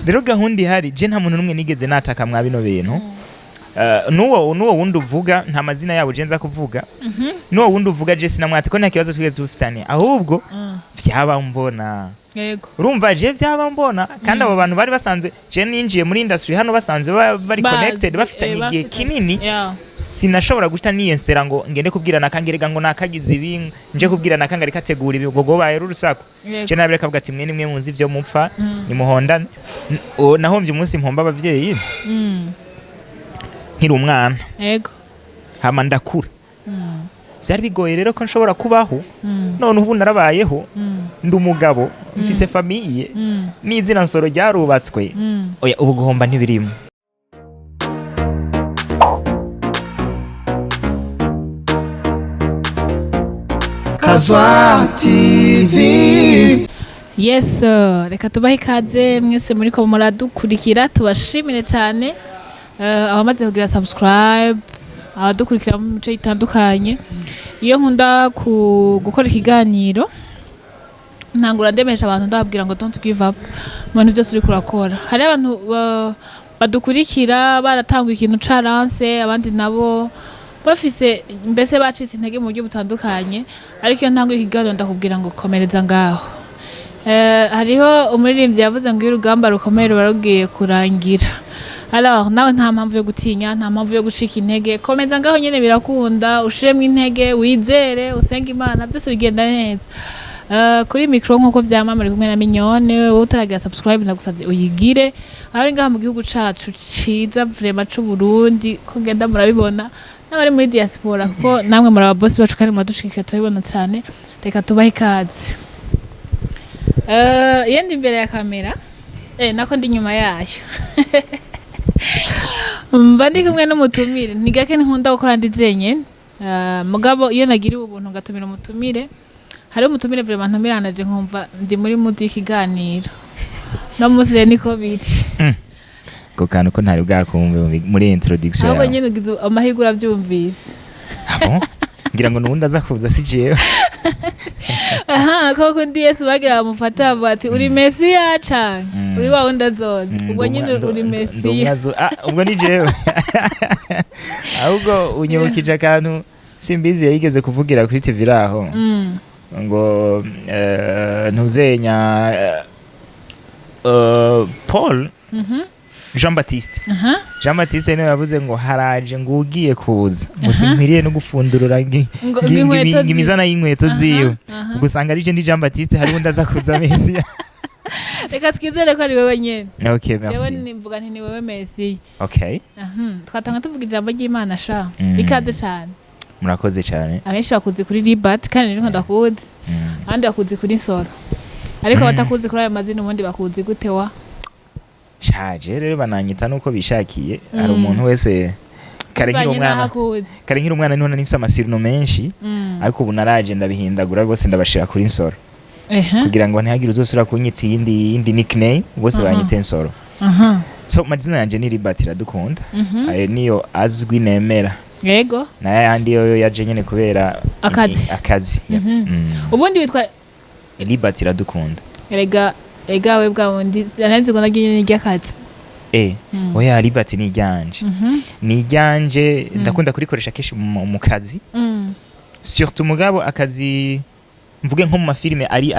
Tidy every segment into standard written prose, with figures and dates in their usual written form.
Rero gahunda ihari, je nta muntu n'umwe nigeze nataka mwa bino bintu. N'uwo wundi uvuga, nta mazina yabo je nza kuvuga, n'uwo wundi uvuga je sinamwate ko nta kibazo twigeze dufitanye, ahubwo vyaba mbona. Urumva, je vyaba mbona, kandi abo bantu bari basanze je ninjiye muri industry hano, basanze bari Bazi, connected, bafitanye igihe bafitanye. kinini. Sinashobora guhita niyensera ngo ngende kubwira nakangerega ngo nakagize ibi, nje kubwira nakanga reka ategura ibi, ubwo gobaye urusaku. Je nabireka, avuga ati: "Mwe nimwe muzi ivyo mupfa, nimuhondane." Nahombye umunsi mpomba abavyeyi nkiri umwana, hama ndakura. Vyari bigoye rero ko nshobora kubaho. None ubu narabayeho, ndi umugabo, mfise famille, n'izina Nsoro ryarubatswe. Oya, ubu guhomba ntibirimo. Kazwa TV. Yes, reka tubahe ikaze mwese muriko muradukurikira, tubashimire cyane. Abamaze kugira subscribe, abadukurikira mu mico itandukanye. Iyo nkunda gukora ikiganiro, ntangura ndemesha abantu, ndababwira ngo don't give up mu bintu byose uriko urakora. Hari abantu badukurikira baratanga ikintu caranse, abandi nabo bafise mbese bacitse intege mu buryo butandukanye, ariko iyo ntanguye ikiganiro ndakubwira ngo komereza ngaho. Hariho umuririmbyi yavuze ngo iyo urugamba rukomeye ruba rugiye kurangira. Alors nawe nta mpamvu yo gutinya, nta mpamvu yo gucika intege, komeza ngaho nyene, birakunda. Ushiremwo intege, wizere, usenge Imana, byose bigenda neza. Kuri mikro nkuko vyama muri kumwe na Mignone. Wowe utaragira subscribe, ndagusavye uyigire. Aho ngaha mu gihugu cacu ciza vraiment c'u Burundi, ko ngenda murabibona, n'abari muri diaspora, kuko namwe muri ababosi bacu kandi muradushigikira, turabibona cyane. Reka tubahe ikaze. Iyo ndi imbere ya kamera, nako ndi inyuma yayo, mba ndi kumwe n'umutumire. Ni gake nkunda gukora ndi jenyene. Mugabo iyo nagiriwe ubuntu ngatumira umutumire, hariho umutumire vraiment ntumiranaje nkumva ndi muri mood y'ikiganiro. No munsi rero niko biri. Ako kantu ko ntari bwakumve muri introduction Ahubwo yawe. nyine ugize amahirwe uravyumvise. Ah bon? Ngira ngo nuwundi aza kuza si jewe. Aha koko ndi Yesu bagira bamufata bavuga ati: "Uri Mesiya canke uri wa wundi azoza?" Ubwo nyine uri Mesiya. Ubwo ni jewe. Ahubwo unyibukije akantu Simbizi yayigeze kuvugira kuri TV raho, ngo ntuzenya Paul, Jean Baptiste. Jean Baptiste niwe yavuze ngo haraje ngo ugiye kuza ngo sinkwiriye no gupfundurura Ngo inkweto imizana y'inkweto ziwe. Ubwo usanga ari je ndi Jean Baptiste, hari undi aza kuza Mesiya. Reka twizere ko ari wewe nyene. Okay, Jewe merci. Nimvuga nti ni wewe Mesiya. Okay. Twatanga tuvuga ijambo ry'Imana sha. Ikaze cane. Murakoze cyane. Abenshi bakuzi kuri Libert, kandi rero ndakuzi. Abandi bakuzi kuri Nsoro, ariko batakuzi kuri ayo mazina, ubundi bakuzi gute wa? Shaje rero bananyita nuko bishakiye. Hari umuntu wese kare nkiri Bivanye n'aho umwana, akuzi. kare nkiri umwana niho nari mfise amasurnoms menshi, ariko ubu naraje ndabihindagura bose, ndabashira kuri Nsoro kugira ngo ntihagire uzosubira kunyita iyindi nickname, bose banyite Nsoro. So mazina yanje ni Libert Iradukunda. Ayo niyo azwi nemera. Nayo ayandi yo yaje nyene kubera Akazi. Akazi, yeah. Ubundi witwa Libert Iradukunda. Erega ega we bwa wundi nari ngo naryo nyene ni ry'akazi. Oya, Libert ni iryanje. Ni iryanje, ndakunda kurikoresha kenshi mu kazi, surtout mugabo akazi mvuge nko mu mafilime ari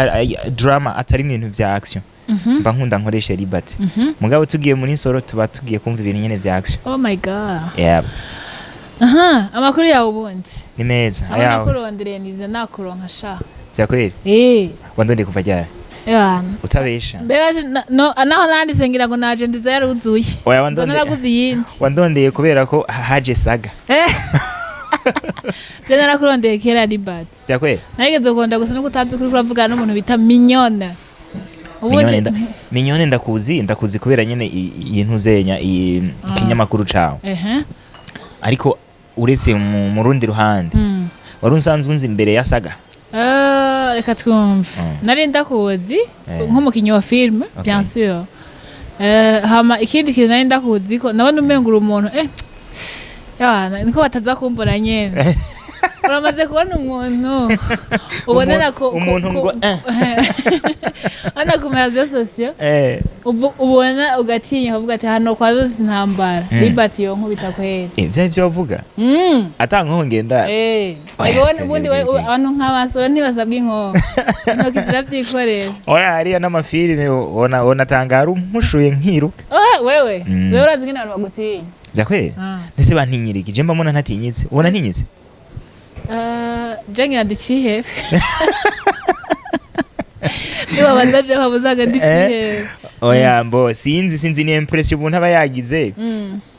drama, atari mu bintu vya action, mba nkunda nkoresha Libert. Mugabo tugiye muri Nsoro tuba tugiye kumva ibintu nyene vya action. Oh my God. Yeah. Aha, amakuru yawe ubundi? Ni meza. Aho Ayawe? nakurondereye niza nakuronka sha. Vyakweri? Wandondeye kuva ryari? Yana. Utabesha. Mbega no naho nanditse ngira ngo naje ndiza yaruzuye. Oya, Nza wandondeye naraguze iyindi. Wandondeye kubera ko haje saga. Je narakurondeye kera, Libert. Vyakweri? Narigeze kuronda gusa nuko utazi kuri kuravugana n'umuntu bita Mignone. Mignone Mignone ndakuzi kubera nyene iyi ntuzenya iyi ikinyamakuru cawe. Ariko uretse mu rundi ruhande, wari unsanzwe unzi imbere ya saga? Reka twumve. Nari ndakuzi nk'umukinyi wa filme, bien sûr. Hama ikindi kintu nari ndakuzi ko nabona umenga uri umuntu yana niko bataza kumbona nyene. Uramaze kubona umuntu ubonera ko Umuntu ngo hano ku ma réseaux sociaux, ubona ugatinya ukavuga ati: "Hano kwa zose intambara, Libert yonkubita kweri." Vya ivyo bavuga ata nkoho ngenda. Oya, Ego, ubundi okay. abantu nk'abasore ntibasabwa inkoho, intoki zirabyikorera. Oya, hariya n'amafilime ubona tangara umushuye nkiruka. Oh, wewe, wewe urazi ingene abantu bagutinya. Vya kweri? Ah. Ndetse bantinyiriki? Je mbamona ntatinyitse, ubona ntinyitse? Je ngira ndicihebe, niwabaza je wabuzaga ndicihebe. Oya, mbo sinzi, ni impression umuntu aba yagize,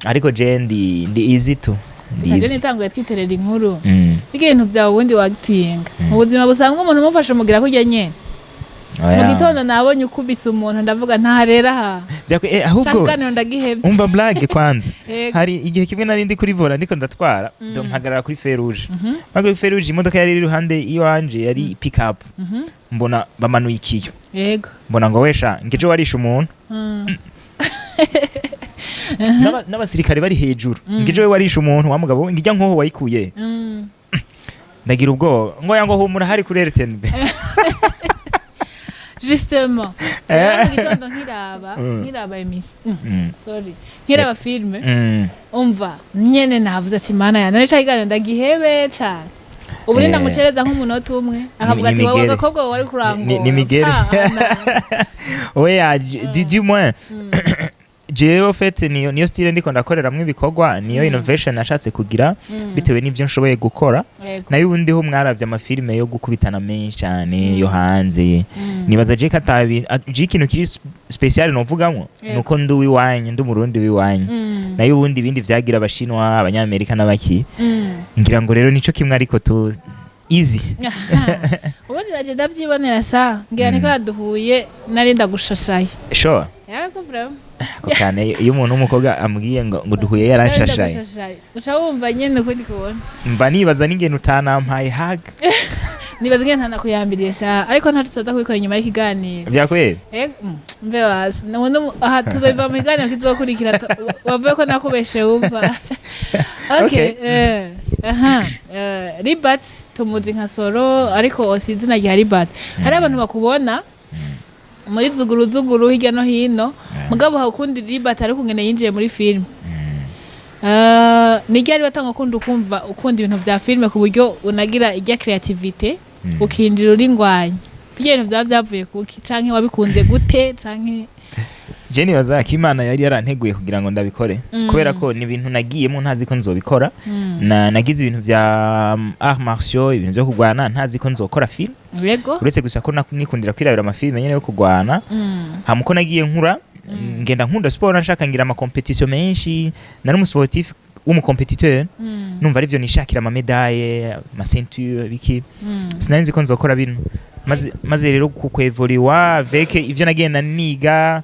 ariko je ndi easy tu, ndi Je easy. nitanguye twiterera inkuru n'ibintu byawe, ubundi wagitinga mu buzima busanzwe umuntu umufasha umugira kurya nyene mu Oya. gitondo nabonye ukubise umuntu, ndavuga ntaharera ha. Ahubwo Ikiganiro ndagihevye. Umva blague kwanza. Yego. Hari igihe kimwe nari ndi kuri volant, ndiko ndatwara, ndo mpagarara kuri feu rouge. Mpagarara kuri feu rouge, imodoka yari iri iruhande iwanje yari pick up. Mbona bamanuye ikiyo. Mbona ngo: "Wesha, ngejo warishe umuntu." N'abasirikare bari hejuru. "Ngejo we warishe umuntu wa mugabo, ngijya nkoho wayikuye." Ndagira ubwoba ngo ya ngo: "Humura, hari kuri RTNB." Justement, rero mu gitondo nkiraba nkiraba émission, sorry, nkiraba filme, umva nyene navuze ati: "Mana ya none ca kiganiro ndagihebe cane." Ubu ni ndamucereza nk'umunota umwe akavuga ati: "Wowe Migere. agakobwa wawe wari kurangora." Ni migere. Oya, du moins jewe fait niyo style ndiko ndakoreramwo ibikorwa, niyo innovation nashatse kugira bitewe n'ivyo nshoboye gukora. Nayo ubundi ho mwaravye amafilime yo gukubitana menshi cyane yo hanze. Nibaza je ko atabi je ikintu kiri spécial novugamwo nuko ndi uwiwanyu, ndi umurundi w'iwanyu. Nayo ubundi ibindi vyagira abashinwa, abanyamerika n'abaki. Ngira ngo rero nico kimwe, ariko tu easy. Ubundi naje ndavyibonera sa ngira niko yaduhuye, nari ndagushashaye. Sure? Yego, vraiment. Ako kane iyo umuntu w'umukobwa ambwiye ngo duhuye Nari yaranshashaye, ndagushashaye, uca wumva nyene ukundi kubona. Mba nibaza n'ingene utanampaye hug. Nibaza ingene ntanakuyambiriye sha, ariko ntaco tuzoza kubikora inyuma y'ikiganiro. Vyakweri? Ego, mbe wazi nubundi aha tuzobiva mu kiganiro kizokurikira, wavuye ko nakubeshe wumva. Okay. Okay. Aha, Libert tumuzi nka Soro, ariko si izina rya Libert. Hari abantu bakubona muri zuguru zuguru hirya no hino, mugabo hakundi Libert ariko ngene yinjiye muri film. Ni ryari watanga ukunda ukumva ukunda ibintu vya filime ku buryo unagira ijya créativité, ukinjira uri ngwanya? Ibyo bintu byaba byavuye kuki, canke wabikunze gute, canke? Je nibaza ko Imana yari yaranteguye kugira ngo ndabikore, kubera ko ni ibintu nagiyemo ntazi ko nzobikora. Nagize ibintu vya arts martiaux, ibintu vyo kurwana, ntazi ko nzokora film, uretse gusa ko nikundira kwirabira amafilme nyene yo kurwana. Hama uko nagiye nkura, ngenda nkunda sport, nshaka ngira ama compétition menshi, nari umu sportif w'umu compétiteur. Numva arivyo nishakira, ama médaille, ama ceinture, biki. Sinari nzi ko nzokora bino. Maze rero kukwevoliwa avec ivyo nagenda niga,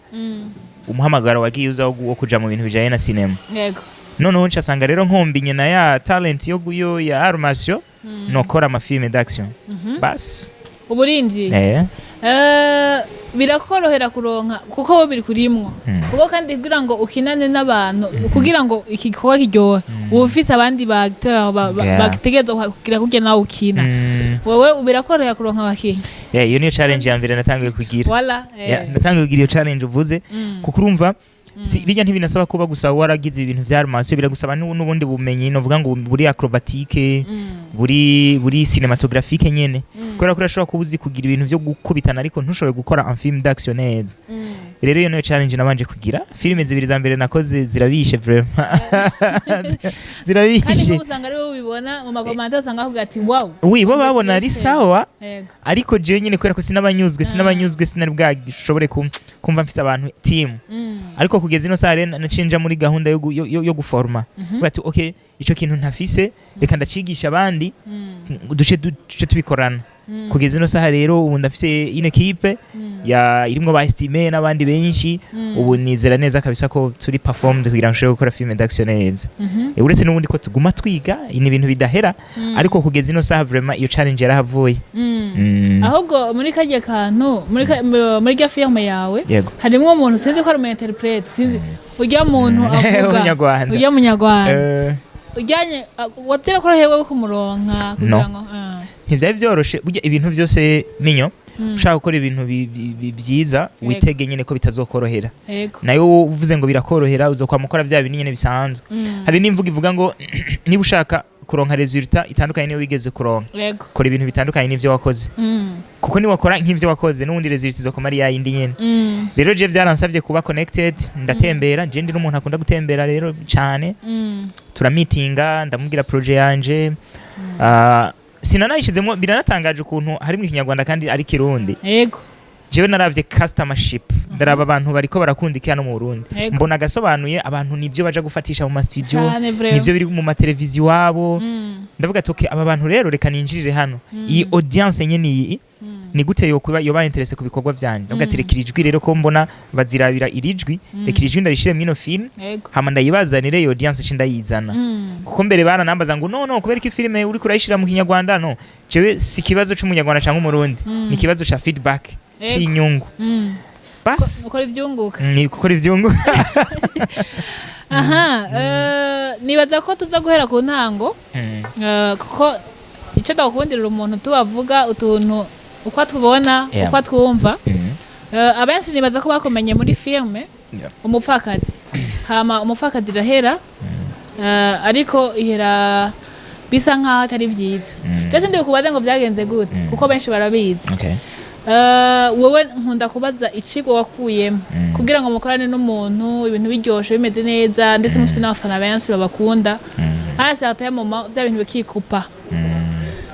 umuhamagaro wagiye uza wo kuja mu bintu bijanye na cinema. Noneho ncasanga rero nkombinye na ya talent yo ya arts martiaux, nokora amafilme d'action. Bas. Uburinji. Birakorohera kuronka kuko bo biri kurimwo, kuko kandi kugira ngo ukinane n'abantu, kugira ngo iki gikorwa kiryohe, uba ufise abandi ba acteur bategerezwa kugira kurya nawe ukina. Wewe birakorohera kuronka abakinyi? Yeah, iyo niyo challenge ya mbere natanguye kugira. Wala. Yeah, natanguye kugira iyo challenge uvuze, kuko urumva si bijya ntibinasaba kuba gusa waragize ibintu vya armation, biragusaba n'ubundi bumenyi novuga ngo buri acrobatique, buri cinématographique nyene, kubera ko urashobora kuba uzi kugira ibintu vyo gukubitana ariko ntushobore gukora un film d'action neza. Rero iyo niyo challenge nabanje kugira. Filime zibiri za mbere nakoze zirabishe vraiment. Kandi Zirabishe. nk'ubu usanga ari wowe ubibona mu ma commentaires, usanga bavuga ati: "Wow." Oui, bo babona ari sawa, ariko jewe nyine kubera ko sinabanyuzwe, sinari bwashobore kumva mfise abantu team. Ariko kugeza ino saha rero naciye nja muri gahunda yo guforma. Vuga ati: "Okay, ico kintu ntafise reka ndacigisha abandi, duce tubikorana." Kugeza ino saha rero ubu ndafise une équipe ya irimwo ba estime n'abandi benshi. Ubu nizera neza kabisa ko turi performed kugira ngo nshobore gukora film d'action neza. Uretse n'ubundi ko tuguma twiga, ni ibintu bidahera, ariko kugeza ino saha vraiment iyo challenge yarahavuye. Ahubwo muri karya kantu muri rya filme yawe, harimwo umuntu, sinzi ko ari umu interprète, sinzi, urya muntu avuga. Umunyarwanda. Urya munyarwanda. Ujyanye wabyera ko wewe kumuronka kugira No. ngo Ntivyari vyoroshe. Burya ibintu vyose minyo, ushaka gukora ibintu byiza, witege nyene ko bitazokorohera. Nayo uvuze ngo birakorohera, uzokwama ukora bya bintu nyene bisanzwe. Hari n'imvugo ivuga ngo niba ushaka kuronka résultat itandukanye niyo wigeze kuronka, kora ibintu bitandukanye n'ivyo wakoze, kuko niwakora nk'ivyo wakoze, n'ubundi résultat izokoma ari yayindi nyene. Rero je byaransabye kuba connected, ndatembera. Je ndi n'umuntu akunda gutembera rero cane. Turamitinga, ndamubwira projet yanje. Sinanayishizemo. Biranatangaje ukuntu harimo Ikinyarwanda kandi ari Kirundi. Jewe naravye customership, ndaraba abantu bariko barakunda iki hano mu Burundi. Mbona agasobanuye abantu nivyo baja gufatisha mu ma studio, Cane vraiment. nivyo biri mu mateleviziyo iwabo. Ndavuga ati: "Okay, aba bantu rero reka ninjirire hano, iyi audience nyene iyi ni gute yokuba yoba intéressé ku bikorwa vyanje?" Ndavuga ati: "Reka iri jwi rero, ko mbona bazirabira iri jwi, reka iri jwi ndarishire mwino film, hama ndayibazanire iyo audience, nce ndayizana." Kuko mbere baranambaza ngo: "No, no, kubera ko ifilime uriko urayishira mu Kinyarwanda." No, jewe si ikibazo c'Umunyarwanda canke Umurundi, ni ikibazo ca feedback, c'inyungu. Bas. Ukora ivyunguka. Ni gukora ivyungu. Aha, nibaza ko tuza guhera ku ntango, kuko icyo ndakundira umuntu tubavuga utuntu uko atubona, uko atwumva. Abenshi nibaza ko bakomenye muri filme Umupfakazi. Hama Umupfakazi irahera, ariko ihera bisa nkaho atari byiza. Ndetse ndi kubaza ngo byagenze gute, kuko benshi barabizi. Wewe nkunda kubaza icigwa wakuyemo kugira ngo mukorane n'umuntu ibintu biryoshe, bimeze neza, ndetse mufite n'abafana benshi babakunda, à certain moment vya bintu bikikupa.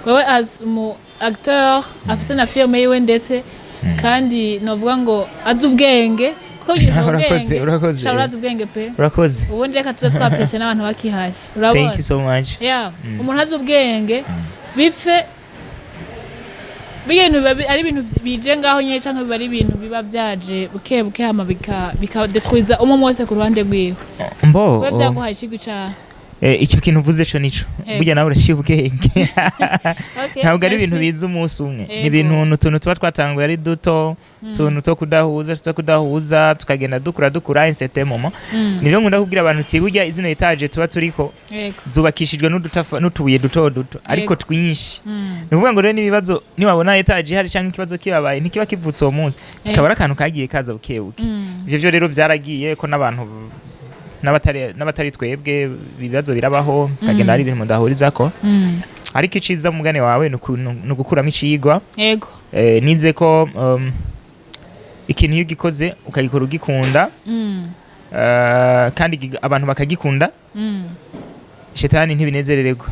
Wewe as umu acteur afise na filme yiwe, ndetse kandi novuga ngo azi ubwenge, kuko bigisaba Urakoze, ubwenge. urakoze. Sha, urazi ubwenge pe. Urakoze. Ubundi reka tuze twaprese n'abantu bakihashye, urabona. Thank you so much. Yeah, umuntu azi ubwenge bipfe ibintu biba ari ibintu bije ngaho nyine, canke biba ari ibintu biba vyaje buke buke, hama bikadetruiza umwe wese ku ruhande rwiwe. Mbo. Biba vyaguhaye icigwa icaha? Icyo kintu uvuze co nico. Burya nawe uraciye ubwenge. Ntabwo ari ibintu Merci. biza umunsi umwe, ni ibintu, ni utuntu tuba twatanguye ari duto, utuntu two kudahuza, tukagenda dukura dukura. Un certain moment, nibyo nkunda kubwira abantu uti: "Burya izino étage tuba turiko zubakishijwe n'utubuye duto duto, ariko twinshi." Ni ukuvuga ngo rero n'ibibazo, niwabona étage ihari cyangwa ikibazo kibabaye, ntikiba kivutse uwo munsi, kikaba ari akantu kagiye kaza buke buke. Ivyo vyo rero byaragiye ko n'abantu n'abatari twebwe, ibibazo birabaho, kagenda hari ibintu mudahurizako. Ariko iciza mugane wawe ni ugukuramo icigwa. Nize ko ikintu iyo ugikoze, ukagikora ugikunda, kandi abantu bakagikunda, shetani ntibinezerererwa.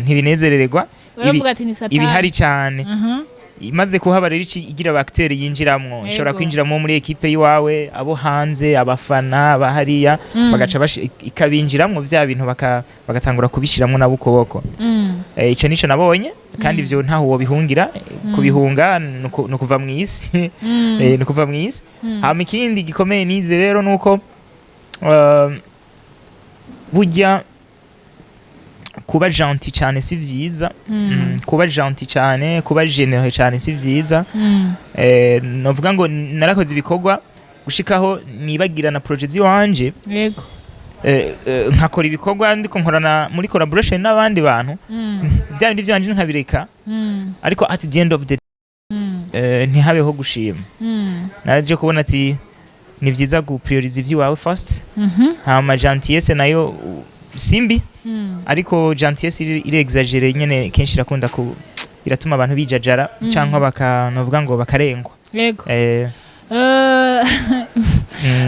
Ntibinezerererwa Baravuga ati ni satani. Ibihari cyane. Imaze kuhaba rero, igira aba acteur yinjiramwo, ishobora kwinjiramo muri équipe yiwawe, abo hanze, abafana bahariya, bagaca ikabinjiramwo vya bintu, bagatangura kubishiramwo nabo ukuboko. Ico nico nabonye, kandi ivyo ntaho wobihungira. Kubihunga ni ukuva mw'isi. Ni ukuva mw'isi. Hama ikindi gikomeye nize rero nuko burya kuba gentil cyane si vyiza. Kuba gentil cyane, kuba généreux cyane si vyiza. Novuga ngo narakoze ibikorwa gushikaho nibagira na projet ziwanje. Nkakora ibikorwa ndiko nkorana muri collaboration n'abandi bantu, bya bindi vyanje nkabireka, ariko at the end of the ntihabeho gushima. Naje kubona ati ni vyiza guprioriza ivy'iwawe first. Hama gentillesse nayo simbi, ariko gentillesse iri exagérée nyene kenshi irakunda ku iratuma abantu bijajara, canke baka novuga ngo bakarengwa.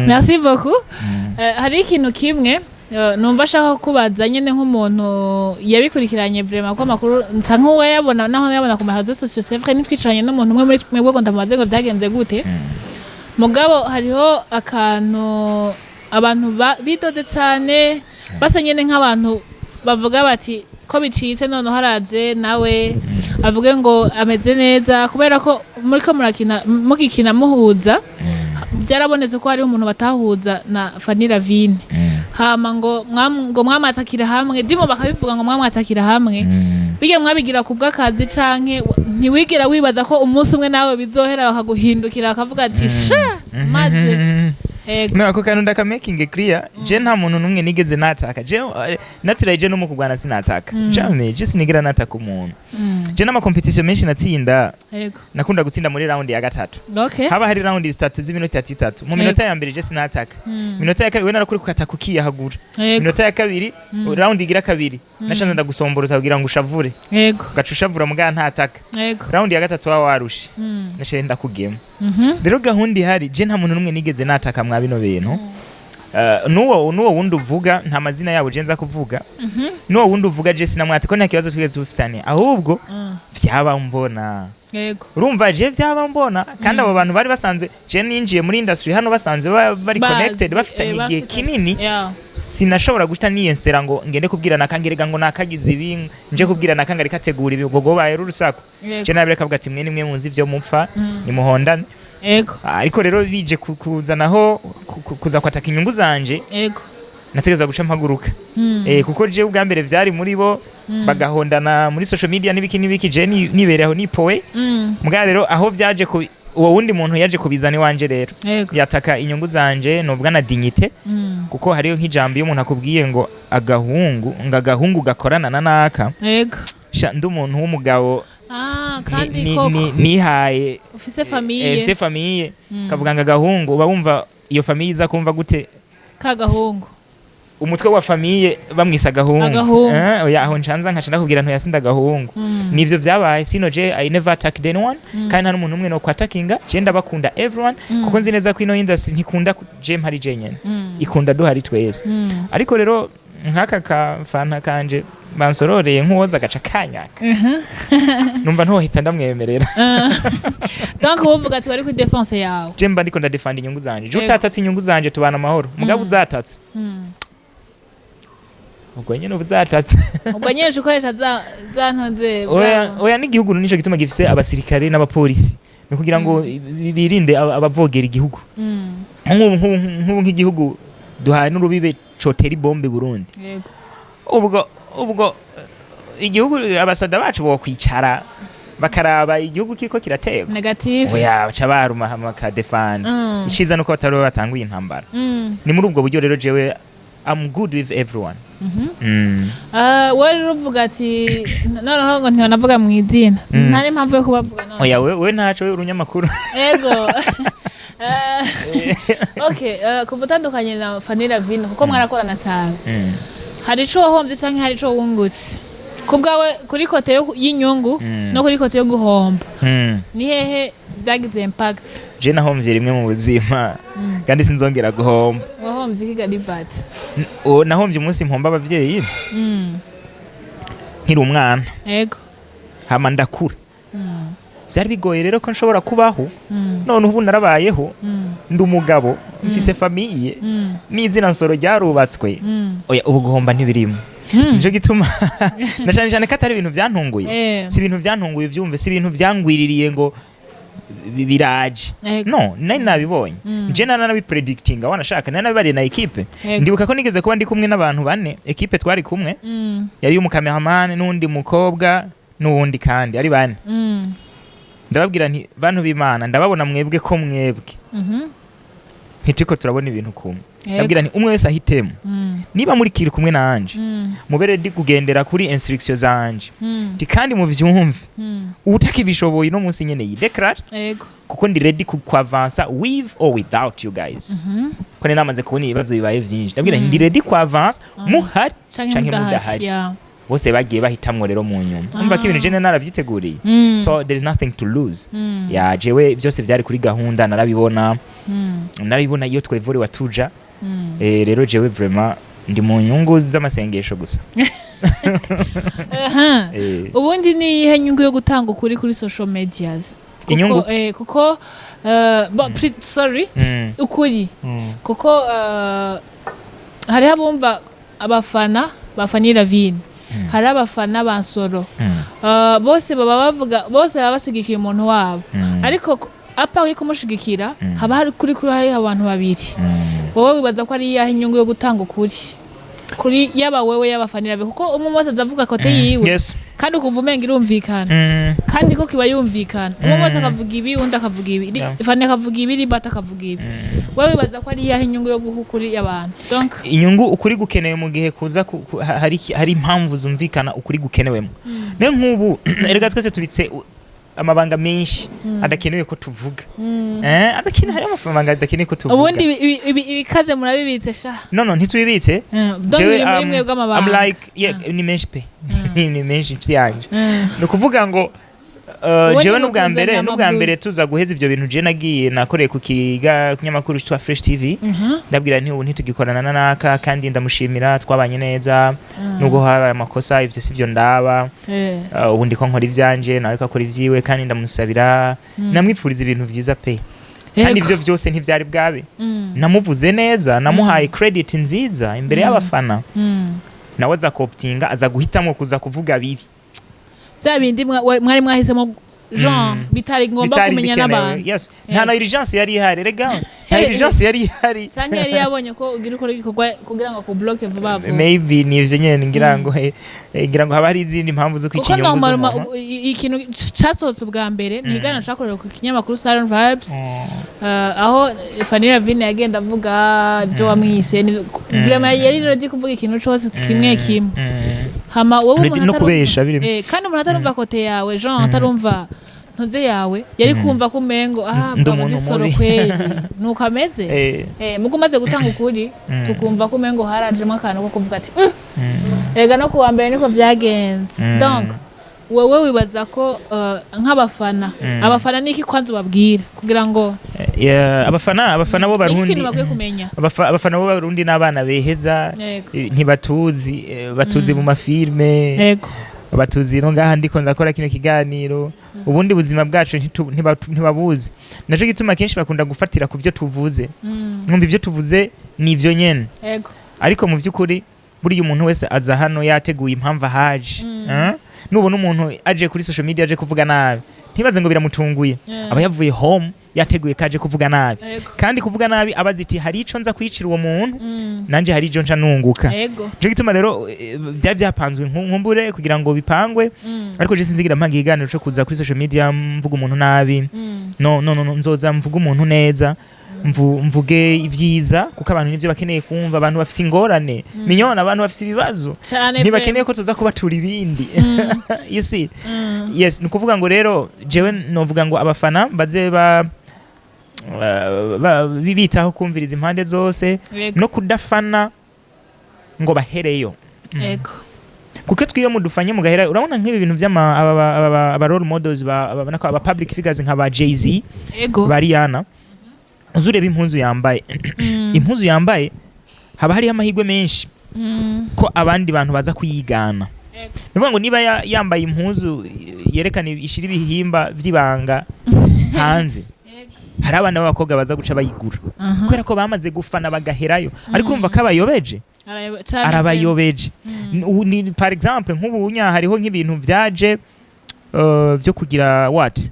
Merci beaucoup. Hari ikintu kimwe numva ashaka kubaza nyine nk'umuntu yabikurikiranye vraiment, ko amakuru nsa nk'uwayabona naho yabona ku ma réseaux sociaux. C'est vrai, nitwicaranye n'umuntu umwe muri mwebwe ngo ndamubaze ngo byagenze gute. Mugabo hariho akantu abantu bidoze cane, basa nyene nk'abantu bavuga bati ko bicitse, noneho haraje nawe avuge ngo ameze neza, kubera ko muriko murakina, mugikina muhuza, byarabonetse ko hariho umuntu batahuza na Fanny Lavine. Hama ngo ngo mwamatakira hamwe, ndimo bakabivuga ngo mwamwatakira hamwe. Bijya mwabigira ku bw'akazi, canke ntiwigera wibaza ko umunsi umwe nawe bizohera bakaguhindukira bakavuga ati sha maze? Ego. No, ako kantu ndaka making clear. Je nta muntu n'umwe nigeze nataka. Je natiraye, je no mu kurwana sinataka. Jamais, je sinigera nataka umuntu. Je n'ama competition menshi natsinda, nakunda gutsinda muri round ya gatatu. Haba hari round zitatu z'iminota itatu. Mu minota ya mbere je sinataka. Minota ya kabiri we narakuri kukataka ukiyahagura. Minota ya kabiri, round igira kabiri, nashanze ndagusomboroza kugira ngo ushavure. Ugaca ushavura mugabo ntataka. Round ya gatatu waba warushe. Nashe ndakugema. Rero gahunda ihari, je nta muntu n'umwe nigeze nataka mwa bino bintu. N'uwo wundi uvuga, nta mazina yabo je nza kuvuga. N'uwo wundi uvuga je sinamwata ko nta kibazo twigeze dufitanye, ahubwo vyaba mbona. Urumva, je vyaba mbona, kandi abo bantu bari basanze je ninjiye muri industry hano basanze bari Bazi, connected, bafitanye igihe bafitanye. kinini. Sinashobora guhita niyensera ngo ngende kubwira nakangerega ngo nakagize ibi, nje kubwira nakanga reka ategura ibi, ubwo gobaye urusaku. Je nabireka, avuga ati: "Mwe nimwe muzi ivyo mupfa, nimuhondane." Ariko rero bije kuzanaho kuza kwataka inyungu zanje, nategereza guca mpaguruka. Kuko je ubwa mbere vyari muri bo, bagahondana muri social media n'ibiki n'ibiki, je nibereye aho nipowe. Mbwa rero aho vyaje ku uwo wundi muntu yaje kubizana iwanje rero, yataka inyungu zanje, novuga na dignité, kuko hariyo nk'ijambo iyo umuntu akubwiye ngo agahungu, ngo agahungu gakorana na naka. Sha, ndi umuntu w'umugabo. Kandi koko nihaye ufise famille. Mfise famille. Kavuga ngo agahungu, uba wumva iyo famille iza kumva gute? Kagahungu. Umutwe wa famille bamwise agahungu. Agahungu. Oya, aho ncanza nkaca ndakubwira ntoyasinda agahungu. Nivyo vyabaye. Sino je I never attacked anyone, kandi nta n'umuntu umwe no kwatakinga. Je ndabakunda everyone, kuko nzi neza ko ino industry ntikunda je mpari jenyene, ikunda duhari twese. Ariko rero nk'aka kafanta kanje bansororeye nk'uwoza agaca kanyaka, numva ntohita ndamwemerera. Donc wovuga ati wari kuri défense yawe. Je mba ndiko ndadefanda inyungu zanje. Je utatatse inyungu zanje tubana amahoro, mugabo uzatatse, ubwo nyene uba uzatatse. Ubwo nyine ukoresha za ntoze. Oya, oya, n'igihugu nico gituma gifise abasirikare n'abapolisi, ni kugira ngo birinde abavogera igihugu. Nk'ubu nk'igihugu duhaye n'urubibe cotera ibombe Burundi, ubwo igihugu, abasoda bacu bokwicara bakaraba igihugu kiriko kiraterwa? Négatif. Oya, baca baruma hama bakadefanda. Iciza nuko batari batanguye intambara. Ni muri ubwo buryo rero jewe I'm good with everyone. Wowe rero uvuga ati noneho ngo ntibanavuga mu izina, nta n'impamvu yo kubavuga none. Oya, we ntaco, we urunyamakuru. Ego. Okay, kuva utandukanye na Fanny Lavine, kuko mwarakorana cyane, hari ico wahombye canke hari ico wungutse ku bwawe kuri côté y'inyungu no kuri côté yo guhomba? Ni hehe byagize impact? Je nahomvye rimwe mu buzima, kandi sinzongera guhomba. Wahombye iki, Garibat? Uwo nahomvye umunsi mpomba abavyeyi nkiri umwana. Hama ndakura, vyari bigoye rero ko nshobora kubaho. None ubu narabayeho, ndi umugabo, mfise famille, n'izina Nsoro ryarubatswe. Oya, ubu guhomba ntibirimo. Nico gituma na cyane cyane ko atari ibintu byantunguye. Si ibintu byantunguye, uvyumve, si ibintu byangwiririye ngo biraje. No, nari nabibonye. Nje nanabipredikitinga, wanashaka nari nabibariye na équipe. Ndibuka ko nigeze kuba ndi kumwe n'abantu bane, équipe twari kumwe yari umukameramani n'undi mukobwa n'uwundi, kandi ari bane. Ndababwira nti: "Bantu b'Imana, ndababona mwebwe ko mwebwe ntituriko turabona ibintu kumwe." Ndabwira nti: "Umwe wese ahitemo. Niba muri kiri kumwe nanje, mube ready kugendera kuri instruction zanje." Nti: "Kandi muvyumve, utakibishoboye no munsi nyene yideclare, kuko ndi ready ku avansa with or without you guys." Ko nari namaze kubona ibibazo bibaye vyinshi, ndabwira nti: "Ndi ready ku avansa muhari canke canke mudahari." Mudahari. Bose bagiye bahitamwo rero mu nyuma. Umva ko ibintu jene naravyiteguriye. So there is nothing to lose. Ya, jewe byose byari kuri gahunda, narabibona. Narabibona iyo twevuriwa tuja. Rero jewe vraiment ndi mu nyungu z'amasengesho gusa. Ubundi ni iyihe nyungu yo gutanga ukuri kuri social medias? Inyungu? Kuko sorry, ukuri, kuko hariho abumva abafana ba Fanny Lavine, hari abafana ba Nsoro. Bose baba bavuga, bose baba bashigikiye umuntu wabo. Ariko apa uri kumushigikira, haba hari kuri hari abantu babiri. Wowe wibaza ko ari iyahe inyungu yo gutanga ukuri kuri yaba wewe, yaba Fanny Lavine? Kuko umwe wese azavuga côté yiwe. Yes. Kandi ukumva umenga irumvikana, kandi ko kiba yumvikana, umwe wese akavuga ibi, undi akavuga ibi. Fanny akavuga ibi, Libert akavuga ibi. Wowe wibaza ko ari iyahe inyungu yo guha ukuri abantu? Donc Inyungu, ukuri gukenewe mu gihe kuza hari impamvu zumvikana ukuri gukenewemo. Niyo nk'ubu erega twese tubitse amabanga menshi adakenewe ko tuvuga, adakenewe, hari amabanga adakenewe ko tuvuga. Ubundi ibikaze murabibitse sha. No, ntitubibitse. Donc Jewe, biri muri mwebwe amabanga. I'm like, yeah, ni menshi pe, ni menshi, inshuti yanje. Ni ukuvuga ngo Ubundi jewe n'ubwa mutunze mbere, nyama n'ubwa blue. mbere tuza guheza ivyo bintu, je nagiye nakoreye ku kiga kinyamakuru cyitwa Fresh TV. Ndabwira nti ubu ntitugikorana na naka, kandi ndamushimira, twabanye neza nubwo habaye amakosa, ivyo sivyo ndaba. Ubu ndiko nkora ivyanje, nawe ko akora ivyiwe, kandi ndamusabira, namwipfuriza ibintu vyiza pe, kandi ivyo vyose ntivyari bwabe. Namuvuze neza, namuhaye credit nziza imbere y'abafana, nawe aza koptinga, aza guhitamwo kuza kuvuga bibi. Bya bindi mwari mwahisemo Jean bitari ngombwa Bitari kumenya bikenewe. n'abantu. Yes, nta na urgence yari ihari, rega nta urgence yari ihari. Sanke yari yabonye ko ugira ukora igikorwa kugira ngo akubloke vuba vuba. Maybe ni ivyo nyene, ngira ngo ngira ngo haba hari izindi mpamvu zo kwica Kuko inyungu normalement z'umuntu. ikintu casohotse ubwa mbere ni ikiganiro cakorewe ku kinyamakuru Siren Vibes, aho Fanny Lavine yagenda avuga ibyo wamwise. Vraiment yari ready kuvuga ikintu cose kimwe kimwe. Hama wowe Ready umuntu no atarumva- kubesha birimo. Kandi umuntu atarumva côté yawe, Jean, atarumva ntuze yawe, yari kumva ko umengo ah Ndi bwa umuntu muri soro mubi. Kweli nuko ameze. Mugo umaze gutanga ukuri, tukumva ko umengo harajemo akantu ko kuvuga ati "Erega no kuwa mbere niko vyagenze." Donc wewe wibaza ko nk'abafana, abafana niki kwanza ubabwira kugira ngo Yeah, abafana bo niki Barundi kintu bakwiye kumenya? Abafana bo Barundi n'abana beheza. Ntibatuzi, batuzi mu mafilme, batuzi no ngaha ndiko ndakora kino kiganiro. Ubundi buzima bwacu ntibabuzi. Naco gituma kenshi bakunda gufatira ku byo tuvuze. Numva ibyo tuvuze ni ivyo nyene. Ariko mu by'ukuri buriya umuntu wese aza hano yateguye impamvu ahaje. Eh? Nubona umuntu aje kuri social media aje kuvuga nabi, ntibaze ngo biramutunguye. Aba yavuye home yateguye kaje kuvuga nabi. Kandi kuvuga nabi aba azi iti hari ico nza kwicira uwo muntu, nanje hari ico nca nunguka. Nico gituma rero byari byapanzwe nkumbure kugira ngo bipangwe. Ariko je sinzigira mpanga ikiganiro co kuza kuri social media mvuga umuntu nabi. No, no, no, no, nzoza mvuga umuntu neza, mvuge ibyiza, kuko abantu nivyo bakeneye kumva. Abantu bafise ingorane minyona, abantu bafise ibibazo, Cane pe. ntibakeneye ko tuza kubatura ibindi, you see. Yes, ni ukuvuga ngo rero jewe novuga ngo abafana baze ba bitaho kumviriza impande zose no kudafana ngo bahereyo. Kuko twiyo mudufanye mugahera, urabona nk'ibi bintu by'ama aba role models ba aba aba public figures nka ba Jay-Z, ba Rihanna, uzi ureba impuzu yambaye, impuzu yambaye, haba hariho amahirwe menshi ko abandi bantu baza kuyigana. Ni ukuvuga ngo niba yambaye impuzu yerekana ishira ibihimba by'ibanga hanze, hari abana b'abakobwa baza guca bayigura kubera ko bamaze gufana bagaherayo. Ariko urumva ko abayobeje. Cane pe. Arabayobeje. Ni par exemple nk'ubu nya hariho nk'ibintu byaje byo kugira what,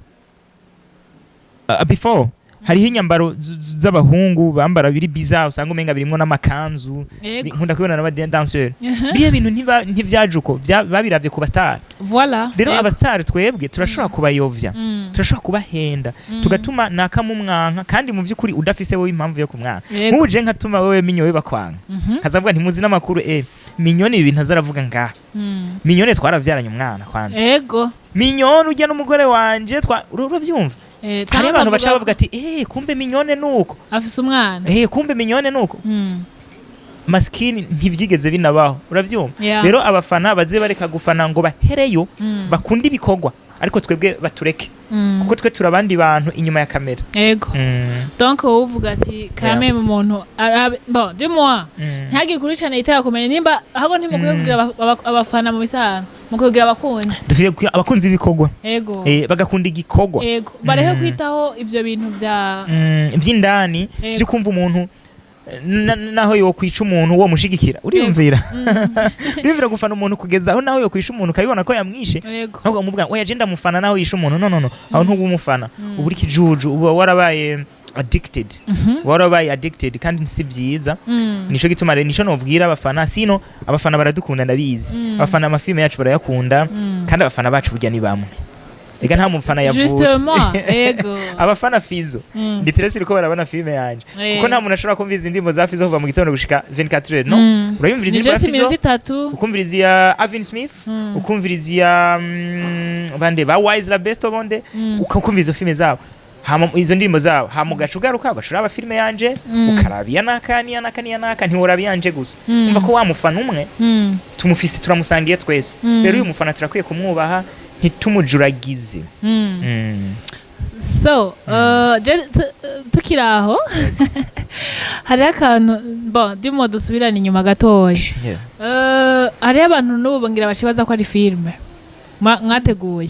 before hariho inyambaro z'abahungu bambara biri bizarre, usanga umenga birimwo n'amakanzu. Nkunda kubibona n'abadanseur. Biriya bintu ntivyaje uko, babiravye ku bastar. Voilà. Rero abastar twebwe turashobora kubayovya, turashobora kubahenda, tugatuma nakamumwanka kandi mu by'ukuri udafise wowe impamvu yo kumwanka. Nk'ubu je nkatuma wewe Minyo we bakwanga, kazavuga ntimuzi n'amakuru, Minyoni ibi bintu azaravuga ngaha. Minyoni twaravyaranye umwana kwanza. Minyoni ujya n'umugore wanje twa uravyumva. Hari Canke abantu baca bakavuga bavuga ati kumbe Minyone nuko afise umwana. Kumbe Minyone nuko. Maskini ntivyigeze binabaho, uravyumva. Rero abafana baze bareka gufana ngo bahereyo, bakunde ibikorwa, ariko twebwe batureke, kuko twe turi abandi bantu inyuma ya kamera. Donc wowe uvuga ati kame mu muntu bon, du moins ntihagire kuri cane yitega kumenya nimba ahubwo ntimukwiye kugira abafana mu bisanzwe, mukwiye kugira abakunzi. Dufite abakunzi b'ibikorwa. Bagakunda igikorwa. Ego, barehe kwitaho ivyo bintu vya vy'indani, vyo kumva umuntu naho yokwica umuntu uwo mushigikira. Uriyumvira, uriyumvira gufana umuntu kugeza aho naho yokwica umuntu ukabibona ko yamwishe, ahubwo umuvuga oya je ndamufana naho yishe umuntu. No, no, no, aho ntuba umufana, uba uri kijuju, uba warabaye addicted. Uba warabaye addicted kandi si byiza. Nico gituma rero nico nobwira abafana. Sino abafana baradukunda, ndabizi. Abafana amafilme yacu barayakunda. Kandi abafana bacu burya ni bamwe. Reka, nta mufana yavutse. Justement, ego. Abafana Fizo, ndi très sûr ko barabona filme yanje, kuko nta muntu ashobora kumviriza indirimbo za Fizo kuva mu gitondo gushika 24 heures, no? Urayumviriza Ni indirimbo ya just Fizo, iminota 3. ukumviriza iya Avin Smith, ukumviriza iya bande ba Wise la Best bonde, ukumviriza izo filme zabo, hama izo ndirimbo zabo, hama ugaca ugaruka ugaca uraba filme yanje, ukaraba iya naka n'iya naka n'iya naka, ntiworaba iyanje gusa. Umva ko wa mufana umwe tumufise, turamusangiye twese. Rero uyu mufana turakwiye kumwubaha, ntitumujuragize. So tukiri aho, hariho akantu, bon, ndimo dusubirane inyuma gatoya. Hariho abantu n'ubu ngira bashibaza ko ari filime mwateguye,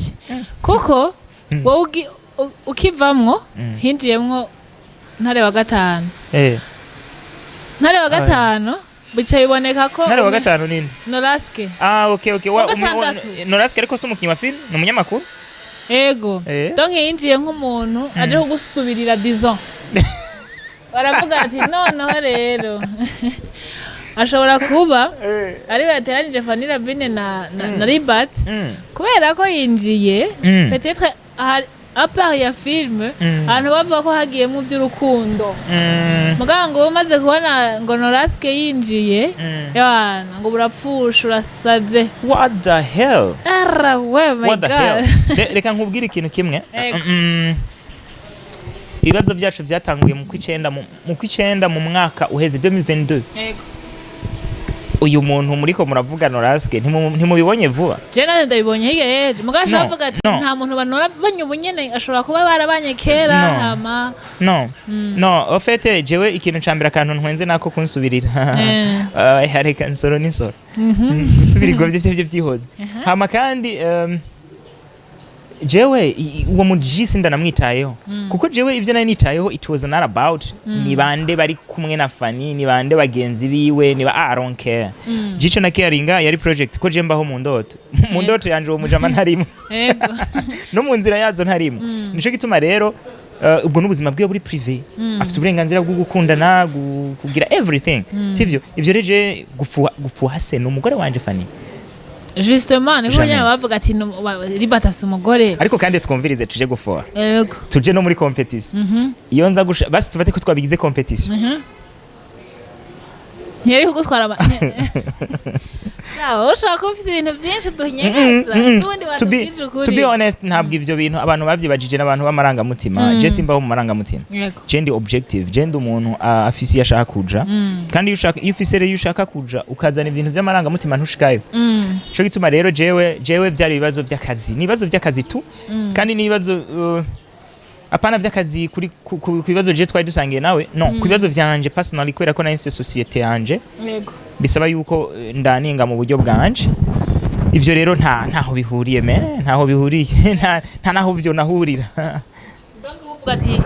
kuko wowe ukivamwo hinjiyemwo Ntare wa gatanu. Ntare wa gatanu bica biboneka ko Ntare wa gatanu ninde? Noraske. Ah, okay. Wa gatandatu. Noraske ariko si umukinnyi wa film, ni umunyamakuru. Ego. Donc yinjiye nk'umuntu aje kugusubirira, disons baravuga ati noneho rero ashobora kuba ari yateranije Fanny Lavine na Ribat, kubera ko yinjiye peut-être à part ya film, abantu bavuga ko hagiyemo iby'urukundo. Mugabo ngo umaze kubona ngo Noraske yinjiye, yana ngo burapfusha, urasaze. What the hell? Ara we, my What the hell? God. Reka nkubwire ikintu kimwe. Ego. Ibibazo byacu byatanguye mu kwicenda mu mwaka uheze, 2022. Uyu muntu muriko muravuga, Noraske, ntimubibonye vuba. Je nanje ndabibonye hirya y'ejo, mugabo ashobora No, kuvuga ati no. nta muntu banora banye ubu nyene, ashobora kuba barabanye kera. No. Hama No, no, au fait, jewe ikintu ca mbere, akantu ntwenze nako kunsubirira. Reka nsoro n'insoro. Gusubira ivyo vyo vyihoze. Hama kandi jewe uwo muji sindanamwitayeho, kuko jewe ivyo nari nitayeho, it was not about ni bande bari kumwe na Fanny, ni bande bagenzi biwe, ni ba, I don't care. Jico na caringa yari project, ko je mbaho mu ndoto, mu ndoto yanje uwo mujama ntarimo, no mu nzira yazo ntarimo. Nico gituma rero ubwo n'ubuzima bwiwe buri privé, afite uburenganzira bwo gukundana, kugira everything, sivyo? Ivyo rero je gufuha, gufuha se ni umugore wanje Fanny? Justement, niko Jamais. nyine bavuga ati Ribat afise umugore. Ariko kandi twumvirize, tuje gufuha, tuje no muri competition. Iyo nza gusha, basi tufate ko twabigize competition. Ntiyari kugutwara Sawa, ushobora kuba ufise ibintu byinshi duhinyegeza n'ubundi To be, batubwije ukuri. to be honest, ntabwo ivyo bintu abantu bavyibajije n'abantu b'amarangamutima. Je simbaho mu marangamutima. Je ndi objective, je ndi umuntu afise iyo ashaka kuja. Kandi iyo ushaka, iyo ufise rero iyo ushaka kuja, ukazana ibintu by'amarangamutima, ntushikayo. Ico gituma rero jewe byari ibibazo by'akazi, ni ibibazo by'akazi tu. Kandi ni ibibazo apana by'akazi kuri ku bibazo je twari dusangiye nawe, no ku bibazo vyanje personally, kubera ko nari mfise société yanje, bisaba yuko ndaninga mu buryo bwanje. Ivyo rero ntaho bihuriye, me ntaho bihuriye, nta naho vyo nahurira. Donc uvuga ati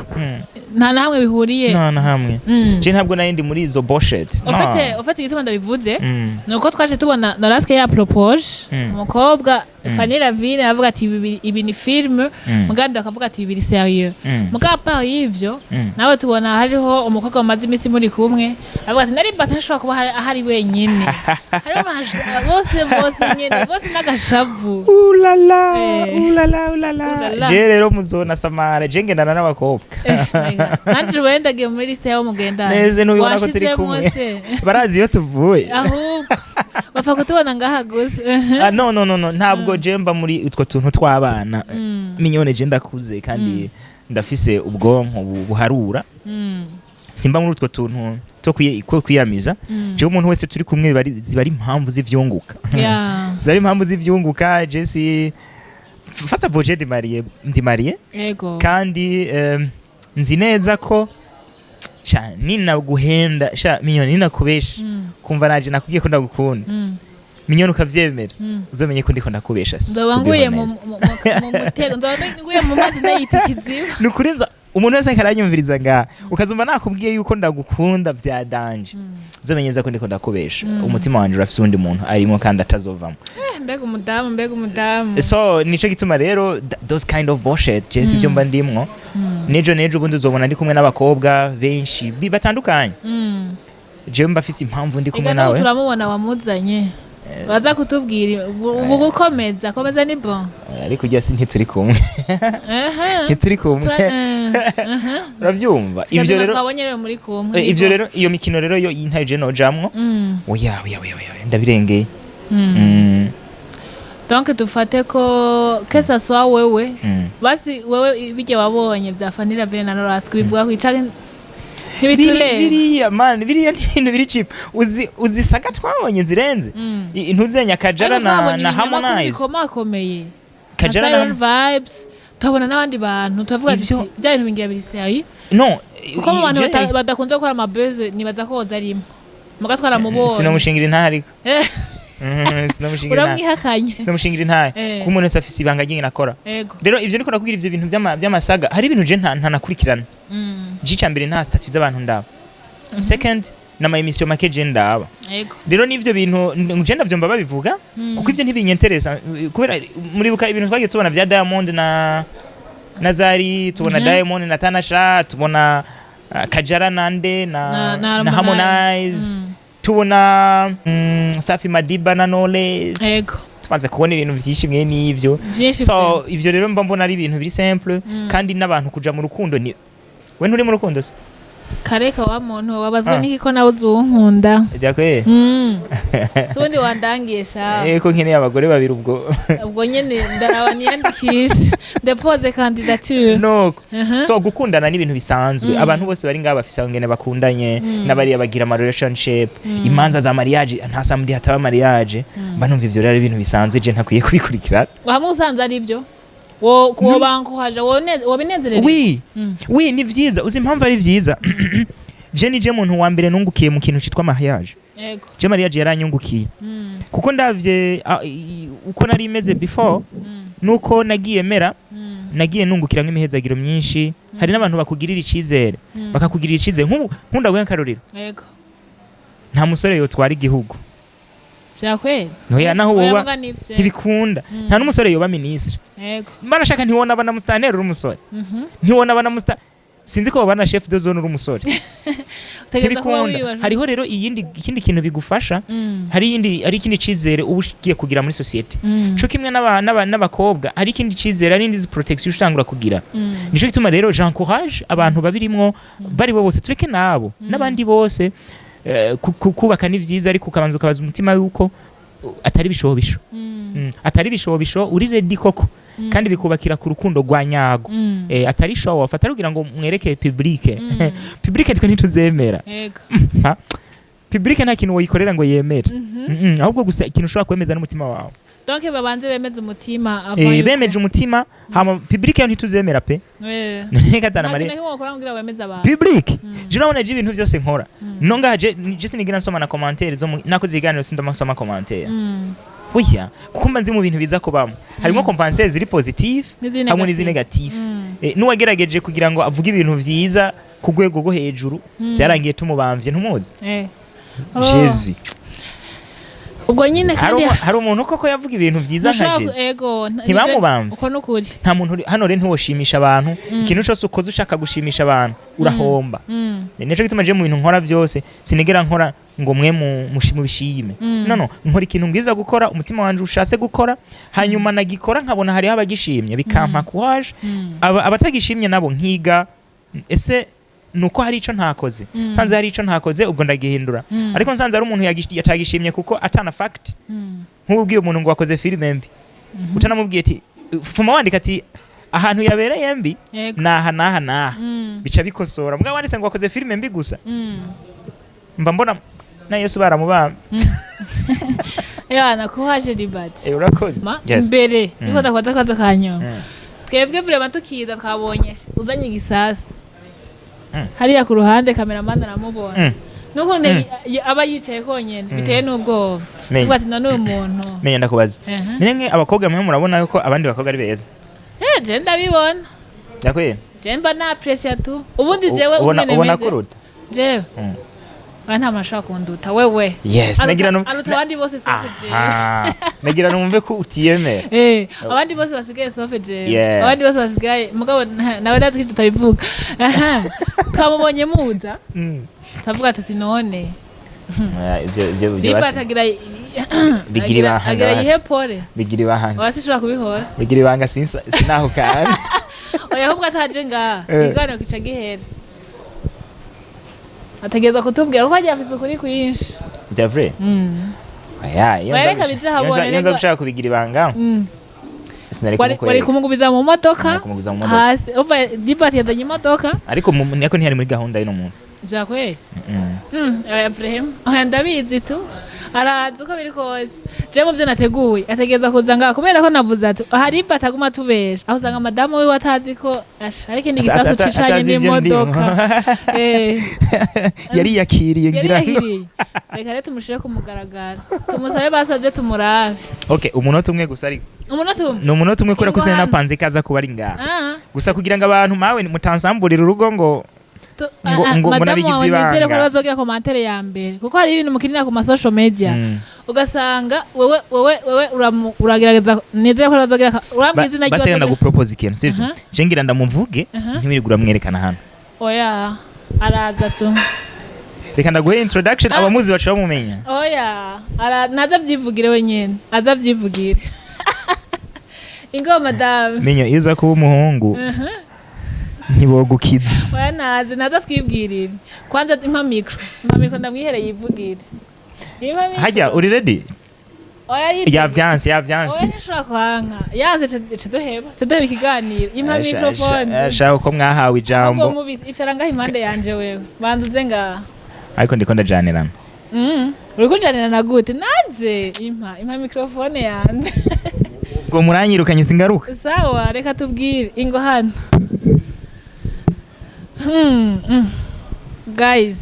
nta na hamwe bihuriye. Nta na hamwe. Je ntabwo nari ndi muri izo bullshit, no. Ufite igituma ndabivuze, nuko twaje tubona Noraske ya propose umukobwa Fanny Lavine, aravuga ati ibi ni film. Mugandi akavuga ati ibi biri sérieux. Mugabo à part y'ivyo, nawe tubona hariho umukobwa mumaze iminsi muri kumwe, avuga ati nari mbata ntashobora kuba ahari wenyine, hariho bose bose nyene bose n'agashavu. Ulala. Ulala, ulala. Ulala. Je rero muzona samara, je ngendana n'abakobwa. Eh, my God. Nanje wenda ndagiye muri liste y'abo mugendana. Neze ntubibona ko turi Washizemwo kumwe? se? Barazi iyo tuvuye. Ahubwo bapfa kutubona ngaha gusa. Ah, no, no, no, no, ntabwo je mba muri utwo tuntu tw'abana. Minyone, je ndakuze kandi ndafise ubwonko buharura. Simba muri utwo tuntu two kwiyamiza. Jewe umuntu wese turi kumwe ziba ari impamvu z'ivyunguka, ziba ari impamvu z'ivyunguka. Je si fata boje, ndi marié, ndi marié. Kandi nzi neza ko sha ninaguhenda, sha Minyoni, ninakubesha, kumva naje nakubwiye ko ndagukunda, Minyoni, ukavyemera, uzomenye ko ndiko ndakubesha. Nzoba To be nguye honest. mu mutego, nzoba nguye mu mazi ndayita ikiziba. Ni ukuri, nza umuntu wese ariko aranyumviriza ngaha, ukazumva nakubwiye yuko ndagukunda vya danger, uzomenye ko ndiko ndakubesha. Umutima wanje urafise uwundi muntu arimo kandi atazovamo. Eh, mbega umudamu, mbega umudamu! So nico gituma rero those kind of bullshit je sivyo mba ndimwo. Nejo nejo ubundi uzobona ndi kumwe n'abakobwa benshi batandukanye. Jewe mba afise impamvu ndi kumwe Ega n'ubu nawe. turamubona wamuzanye. Baza kutubwira ubu gukomeza komeza ni bon. Ariko ujya si ntituri kumwe. Ntituri kumwe. Urabyumva ivyo ivyo rero. Twabonye rero muri kumwe. Ivyo rero, iyo mikino rero yo ntayo je nojamwo. Oya, oya, oya, oya, ndabirengeye. Donc dufate ko que ça soit wewe, basi wewe bijya wabonye bya Fanny Lavine na Norasque bivuga ko ica ntibitureba. Biriya man, biriya ni ibintu biri cheap. Uzi saga twabonye zirenze? Ntuzenya Kajara Ariko na twabonye na ibinyamakuru Harmonize. bikomakomeye. Kajara na na Siren Vibes, tuhabona n'abandi bantu, tuvuga ati bya bintu bingira biri sérieux, No. kuko mu bantu badakunze gukora amabuzz nibaza ko woza arimo muga twaramubonye. Sinamushingira intahe ariko. Sinamushingira intahe. Uramwihakanye. Sinamushingira intahe, kuko umuntu wese afise ibanga ry'ingene akora. Rero ivyo niko nakubwira, ivyo bintu vy'amasaga, hari ibintu je ntanakurikirana. Je icya mbere nta statut z'abantu ndaba, second n'ama émission make je ndaba. Rero n'ivyo bintu je ndavyumva babivuga, kuko ivyo ntibinyenteresa, kubera muribuka ibintu twagiye tubona vya Diamond na Zari, tubona Diamond na Tanasha, tubona Kajara nande na na na Harmonize, tubona Safi Madiba na Knowless. Tumaze kubona ibintu vyinshi mwe n'ivyo. Byinshi. So ivyo rero mba mbona ari ibintu biri simple, kandi n'abantu kuja mu rukundo ni we nturi mu rukundo se? Kareka wa muntu wabazwa Ah. n'iki ko nawe uzunkunda. Jakwe. Si ubundi wandangiye sha. Eh, ko nkeneye abagore babiri ubwo. Ubwo nyene ndaraba niyandikishe, dépose candidature. No. So gukundana ni ibintu bisanzwe. Abantu bose bari ngaha bafise ingene bakundanye, n'abariya bagira ama relationship, imanza za mariage, nta samedi hataba mariage. Mba numva ivyo rero ari ibintu bisanzwe, je ntakwiye kubikurikira. Hamwe usanze ari byo wo wobankuhaje wobinezerewe. Oui. Oui, ni vyiza. Uzi impamvu ari vyiza? Je ni je muntu wa mbere nungukiye mu kintu citwa mariage. Je mariage yaranyungukiye, kuko ndavye uko nari meze before nuko nagiye mera, nagiye nungukira nk'imihezagiro myinshi. Hari n'abantu bakugirira icizere, bakakugirira icizere. Nk'ubu nkunda guha akarorero. Nta musore yotwara igihugu. Vyakwera. Oya, naho Oya, woba muga nivyo. ntibikunda. Nta n'umusore yoba minisitiri. Banashaka ntiwona aba na musitanteri uri umusore, ntiwona aba na musita, sinzi ko babana na chef de zone uri umusore. Utegereza kuba Ntibikunda. wiyubashe. Hariho rero iyindi, ikindi kintu bigufasha. Hari ikindi cizere uba ugiye kugira muri société. Co kimwe n'abakobwa, hari ikindi cizere, hari indi protection utangura kugira. Nico gituma rero j'encourage abantu babirimwo bari bo bose, tureke nabo n'abandi bose, kubaka ni vyiza, ariko ukabanza ukabaza umutima yuko atari ibishobisho. Atari ibishobisho, uri ready koko, kandi bikubakira ku rukundo rwa nyago. Atari show off, atari kugira ngo mwereke public. Public twe ntituzemera. Ha? Public nta kintu woyikorera ngo yemere. Ahubwo gusa ikintu ushobora kwemeza n'umutima wawe. Donc babanze bemeze umutima avant Bemeje umutima, hama public yo ntituzemera pe. Reka Nta tana kintu mare na kimwe wakora kugira wemeze abantu. Public, je urabona je ibintu byose nkora no ngaha, je sinigira nsoma na commentaire zo nakoze ikiganiro, sindasoma commentaire. Oya, kuko mba nzi mu bintu biza kubamo harimo commentaire ziri positive n'izindi hamwe n'izindi negative. negative. N'uwagerageje kugira ngo avuge ibintu vyiza ku rwego rwo hejuru, byarangiye tumubamvye, ntumuzi? Oh. Jésus. Ubwo nyine Hari kandi hari umuntu koko yavuga ibintu vyiza nka ntushobora Jésus? Ego, Ntibamubamvye. Uko nukuri. Nta muntu hano rero ntiwoshimisha abantu. Ikintu cyose ukoze ushaka gushimisha abantu, urahomba. Nico gituma je mu bintu nkora byose sinigera nkora ngo mwe mubishime. No, nkora ikintu mbwiza gukora, umutima wanje ushatse gukora, hanyuma nagikora nkabona hariho abagishimye, bikampa courage. Abatagishimye nabo nkiga ese nuko hari ico ntakoze. Nsanze hari ico ntakoze, ubwo ndagihindura. Ariko nsanze ari umuntu yatagishimye kuko atana fact, nk'ubu ubwiye umuntu ngo wakoze filime mbi, utanamubwiye ati fuma wandika ati ahantu yabereye mbi naha naha naha, bica bikosora. Mugabo wanditse ngo wakoze filime mbi gusa, mba mbona na Yesu baramubamba. Yana kuhaje Libert. Eh, urakoze. Yes. Mbere niko ndakubaza akabazo ka nyuma. Twebwe vraiment tukiza twabonye uzanye igisasi hariya ku ruhande, cameraman aramubona n'ukuntu aba yicaye konyene biteye n'ubwoba. Menya. Tuvuga ati none uyu muntu Menya, ndakubaza. Menya, abakobwa mwe murabona yuko abandi bakobwa ari beza? Eh, je ndabibona. Yakwiye. Je mba na apprécier tu ubundi jewe Ubona ukungene ubona meze. kuruta. Jewe oya, nta muntu ashobora kunduta wewe. Yes, nagira no Aruta abandi bose sauf jewe. Aha, nagira numve ko utiyemera. Eh, abandi bose basigaye sauf jewe. Yeah. Abandi bose basigaye, mugabo nawe natwe ivyo tutabivuga. Aha. Twamubonye muza, tavuga tuti none Oya, ivyo Liba basi. atagira Bigira ibanga. Agira Basi. yihe pole. Bigira ibanga. Oya, sinshobora kubihora. Bigira ibanga, sinaho kandi. Oya, ahubwo ataje ngaha, ikiganiro kica gihera. Ategerezwa kutubwira kuko agiye afise ukuri kwinshi. Vya vrai? Oya, iyo Oya, nza reka bize habone, iyo nza reka- gushaka kubigira ibanga, sinari Wari kumukwereka. Kumugumiza mu modoka. Nari kumugumiza mu modoka. Hasi umva Dibati yazanye imodoka. Ariko ariko ntiyari muri gahunda y'uno munsi. Vyakweri. Oya, Abraham, oya, ndabizi tu, arazi uko biri kose. Je mu byo nateguye ategereza kuza ngaha kubera ko navuze ati hari Dibati aguma atubesha, aho usanga madamu wiwe atazi ko asha ariko ikindi gisasu cicanye Atazi ivyo ndimo. n'imodoka. Yari yakiriye Yari ngira ngo. yakiriye. Reka rero tumushire ku mugaragaro, tumusabe basabye tumurabe. Okay, umunota umwe gusa ariko. Umunota umwe. Ni umunota umwe kubera ko Ingo sinari hano. napanze kaza kuba ari ngaha Ah. gusa kugira ngo abantu mawe mutansamburira urugo ngo ngo Madamu nabigize wawe nizere ko ibanga. bazogira commentaire ya mbere, kuko hari ibintu mukinira ku ma social media, ugasanga wewe uragerageza. Nizere ko bazogira urambwira izina Basi ry'iwe. ndagupropose ikintu, sivyo? Aha. Je ngira ndamuvuge, ntiwirirwe uramwerekana hano. Oya, araza tu. Reka ndaguhe introduction, abamuzi baca bamumenya. Oya, naza avyivugire wenyene, aza avyivugire. Ingo madame. Menyo, iyo uza kuba umuhungu ntibogukiza. Oya, naze twibwirire. Kwanza impa micro, impa micro, ndamwihere yivugire. Impa micro. Hajya uri ready? Oya, yiteguye. Yabyanse, Oya, yabyanse. ntishobora kwanka. Yanze ca duheba ikiganiro. Impa microphone. Ashaka ko mwahawe ijambo. Ahubwo mubizi, icara ngaha impande yanje. Wewe banza uze ngaha. Ariko ndiko ndajanirana. Uri kujanira gute? Naze, impa microphone yanje. Ubwo muranyirukanye singaruka. Sawa, reka tubwire. Ingo hano. Guys,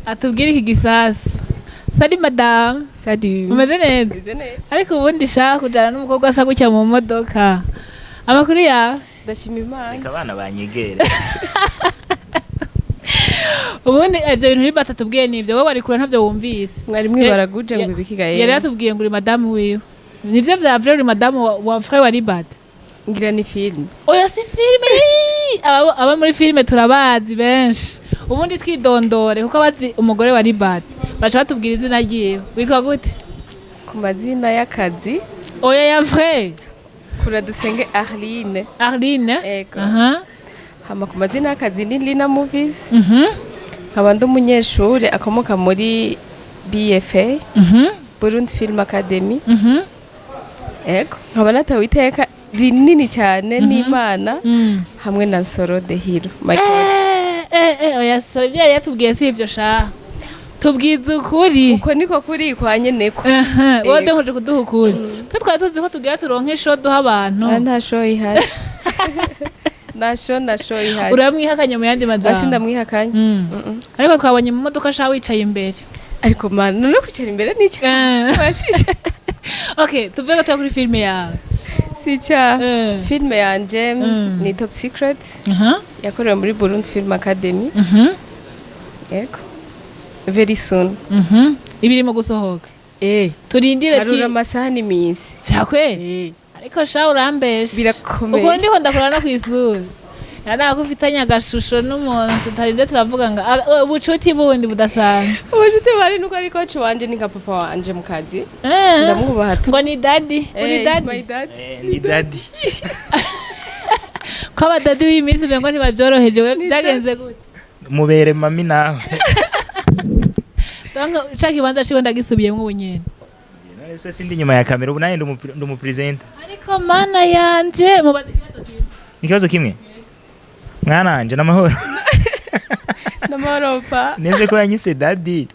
atubwire iki gisasu. Salut madame. Salut. Umeze neza? Meze neza. Ariko ubundi shaka kujyana n'umukobwa asa gutya mu modoka. Amakuru yawe? Ndashima Imana. Reka abana banyegere. Ubundi ibyo bintu riba atatubwiye nibyo, wowe wari kure ntabyo wumvise. Mwari mwibaraguje ngo ibikigaye. Yari yatubwiye ngo uri madamu wiwe. Nivyo vya vrai? Uri madamu wa frère wa Libert? Ngira ni film. Oya, si filime. Aba muri filime turabazi benshi. Ubundi twidondore, kuko abazi umugore wa Libert baca batubwira izina ryiwe. Witwa gute? Ku mazina y'akazi? Oya, ya vrai. Kura dusenge Arline. Arline. Ego. Aha. Hama ku mazina y'akazi ni Lina Movies. Nkaba ndi umunyeshuri akomoka muri BFA, Burundi Film Academy. Ego. Nkaba natawe iteka rinini cyane n'Imana hamwe na Nsoro the Hero, my coach. Oya, so ibyo yari yatubwiye si ibyo sha. Tubwize ukuri. Uko niko kuri kwa nyeneko. Aha, wowe Ego. dukomeje kuduha ukuri. Twe twari tuzi ko tugira turonke show duha abantu. Ah, nta show ihari. Nta show, nta show ihari. Uramwihakanye mu yandi Basi majambo. ndamwihakanye. Ariko twabonye mu modoka sha wicaye imbere. Ariko man, none kwicara imbere ni icyaha? Okay, tuve gato kuri filime yawe. Si icyaha. Filime yanje ni Top Secret, yakorewe muri Burundi Film Academy. Yego, very soon. Ibirimo gusohoka. Turindire. Harura amasaha n'iminsi. Vyakweri? Ariko sha urambesha. Birakomeye. Ukuntu ndiko ndakora no kw'isuri. Yana ko ufitanye agashusho n'umuntu tutarinde turavuga ngo ubucuti bundi budasanzwe. Ubucuti bari nuko ari coach wanje, ni nka papa wanje mu kazi. Ndamwubaha tu. Ngo ni daddy, uri Eh, it's my daddy. daddy. Ni daddy. Ko abadaddy b'iyi minsi umengo ntibavyoroheje, we byagenze gute? Mubere mami nawe. Donc ca kibanza ciwe ndagisubiyemwo ubu nyene. None se sindi inyuma ya kamera ubu? Nanjye ndi umupresenter. Ariko mana yanje, mubaze ikibazo kimwe. Ikibazo kimwe, mwana wanje, n'amahoro? N'amahoro pa. Neze ko yanyise daddy.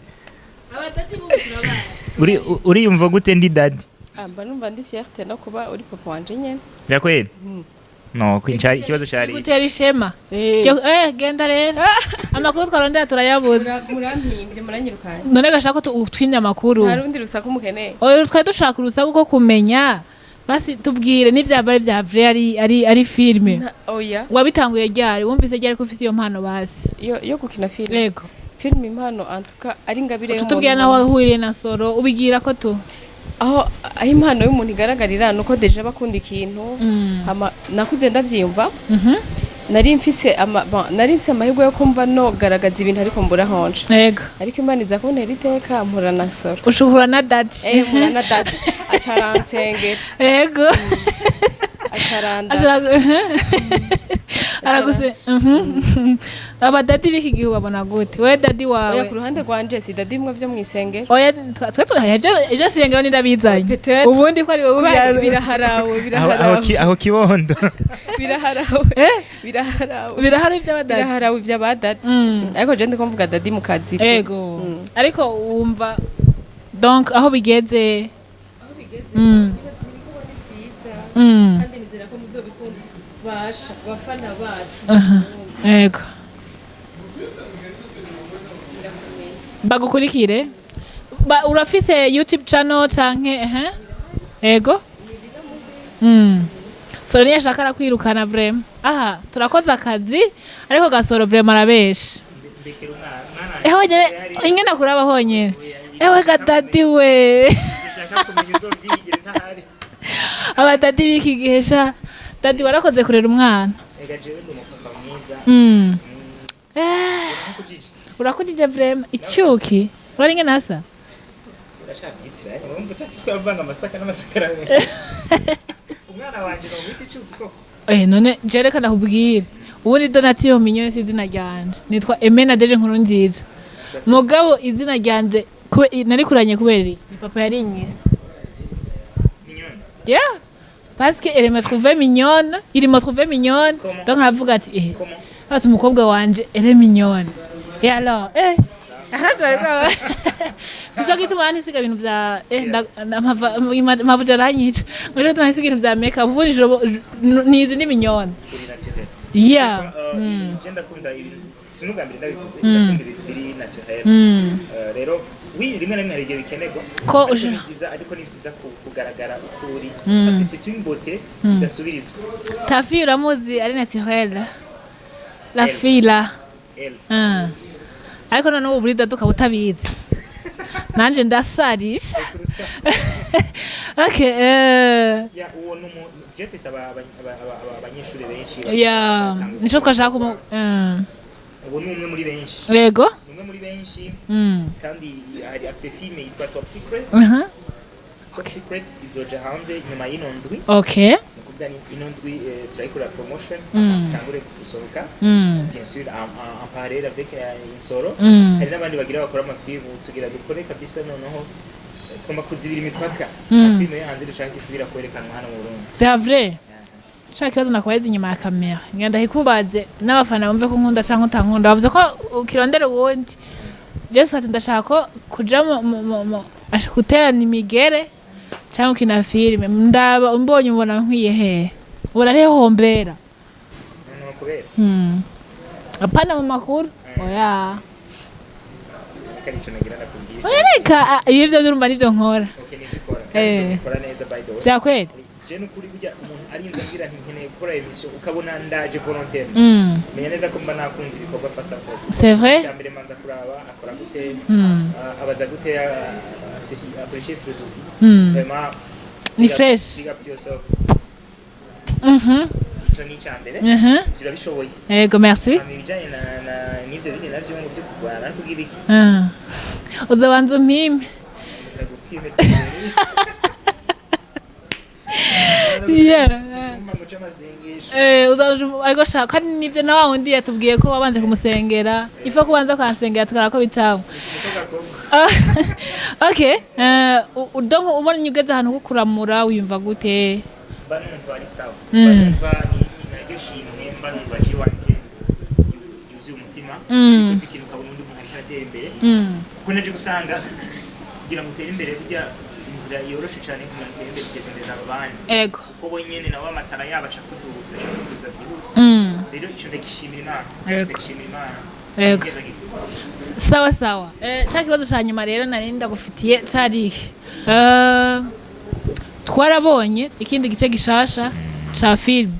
Abadaddy b'ubu turabazi. Uriyumva gute ndi daddy? Ah, mba numva ndi fierté no kuba uri papa wanje nyene. Vya kweli? No kwinca ikibazo cari Gutera ishema. Genda rero, amakuru twarondera turayabuze. Murampimbye, muranyirukanye. None gashaka ko utwimye amakuru. Nta rundi rusaku mukeneye? Oya, twari dushaka urusaku ko kumenya. Basi tubwire n'ivyaba ari vya vrai, ari filme. Oya. Wabitanguye ryari? Wumvise ryari ko ufise iyo mpano basi? Yo gukina filime? Yego. Filime, impano antuka ari ingabire Uca utubwira naho wahuriye na Soro, ubigira ko tu Aho impano y'umuntu igaragarira nuko déjà bakunda ikintu. Hama nakuze ndavyiyumva. Nari mfise ama, bon, nari mfise amahirwe yo kumva no garagaza ibintu, ariko mbura honje. Ariko Imana iza kuntera iteka, mpura na Soro. Ushuhura na daddy. Mpura na daddy, aca aransengera. Aca aranda. Araguse abadaddy b'iki gihe ubabona gute, we daddy wawe? Oya, ku ruhande rwanje si daddy bimwe vyo mw'isengero. Oya, twe ibyo sengero ndabizanye. Peut-être. Ubundi ko ari wowe. Kubera biraharawe. Aho aho Biraharawe. Aho kibondo. Biraharawe. Eh? Biraharawe. Birahari iby'abadaddy. Biraharawe ivy'abadaddy. Ariko je ndiko mvuga daddy mu kazi. Ego, ariko wumva donc aho bigeze. Kandi nizera ko muzobikunda, basha bafana bacu. Ego, bagukurikire. Urafise YouTube channel canke ehe? Ego. Soro niyo ashaka arakwirukana vraiment. Aha turakoze akazi, ariko Gasoro vraiment arabesha. Ndekera umwana. Honyene ingene kuraba honyene, ewe gadaddy we. Ushaka kumenya uzovyigire ntahari. Abadaddy b'iki gihe sha. Daddy, warakoze kurera umwana. Ega jewe ndi umupapa mwiza. Nkukujije. Urakujije vraiment. Icyuki urari ingene asa. Uracavyitiranya, wumva utatwavanga amasaka n'amasakarame. Umwana wanje nomwita icuki koko? None je reka ndakubwire, ubundi Donatio Mignone si izina ryanje, nitwa Emena Deje Nkuru Nziza. Mugabo izina ryanje narikuranye kubera iki? Ni papa yarinyise. Mignone. Yeah, parce que elle me trouvait mignonne, il me trouvait mignonne. Comment? Donc aravuga ati Comment? Ati umukobwa wanje elle est mignonne. Et alors sico gituma ntisiga ibintu vya mabuja aranyica, nico gituma ntisiga ibintu vya make up. Ubundi nizi ni mignonne. Uri naturel. Yeah. Je ndakunda ibintu, sinubwa mbere ndabivuze, ndakunda ibintu biri naturel. Rero oui, rimwe na rimwe hari igihe bikenerwa, Ko ariko ni byiza, ariko ni byiza kugaragara uko uri, parce que c'est une beauté idasubirizwa. Ta fille uramuzi, ari naturelle la Elle. fille là. Elle. Ah. Ariko noneho ubu uri ukaba utabizi, nanje ndasarisha. Okay. Ya, uwo ni umu je mfise abanyeshuri benshi Ya, batanga. Nico twashaka kumu Uwo ni umwe muri benshi. Ni umwe muri benshi. Kandi hari afite filime yitwa Top Secret. Top Secret izoja hanze nyuma y'ino ndwi. Ni ukuvuga ni ino ndwi turayikorera promotion, itangure gusohoka, bien sûr en parallèle avec Insoro. Hari n'abandi bagira bakora amafilmu tugira dukore kabisa. Noneho tugomba kuzibira imipaka. Amafilmu yo hanze dushaka isubira kwerekanwa hano mu Burundi. C'est vrai. Ca kibazo nakubaza inyuma ya kamera, ngenda hikubaze n'abafana bumve ko nkunda canke utankunda. Bavuze ko ukirondera uwundi. Jesu ati ndashaka ko kuja guterana imigere canke ukina filime. Ndaba umbonye, ubona nkwiye hehe? Ubona ariho hombera? Noneho kubera Apana mu makuru, oya. Reka nico nagira nakubwira. Oya reka, ivyo urumva nivyo nkora. Okay, nivyo ukora kandi ukora neza, by the way. Vya kweli. Je nukuri burya umuntu arinze ambwira nti nkeneye gukora émission, ukabona ndaje volontaire, menya neza ko mba nakunze ibikorwa first of all. C'est vrai. Icya mbere manza kuraba akora gute, abaza gute, akoresha philosophie. Vraiment Ni fresh. Big up to yourself. Ico ni icya mbere. Ivyo urabishoboye. Yego, merci. Hama ibijanye na n'ivyo bindi navyo ngo byo kurwana no kugira iki? Ah. Uzobanza umpime. Ndagupime twebwe. Icyumba ngo c'amasengesho. Uzobanza ariko shaka kandi nivyo na wa wundi yatubwiye ko wabanje kumusengera. Ifo kubanza kwansengera tukara ko bitangwa. Niko gakorwa. Ah, okay. Donc ubona ugeze ahantu ho kuramura wiyumva gute? Mba numva ari sawa. Mba numva ni naryo shimwe, mba numva jiwanje yuzuye umutima. Ukoze ikintu ukabona undi muntu ariko aratera imbere, kuko naje gusanga kugira ngo utere imbere, burya inzira yoroshe cyane kugira ngo utere imbere, uteze imbere abandi. Kuko bo nyene nabo amatara yabo aca kuduza, aca kuduza byihuse. Rero ico ndagishimira Imana. Ndagishimira Imana. Ngeza gikuru. Sawa sawa. Ca kibazo ca nyuma rero nari ndagufitiye cari iki? Twarabonye ikindi gice gishasha ca film.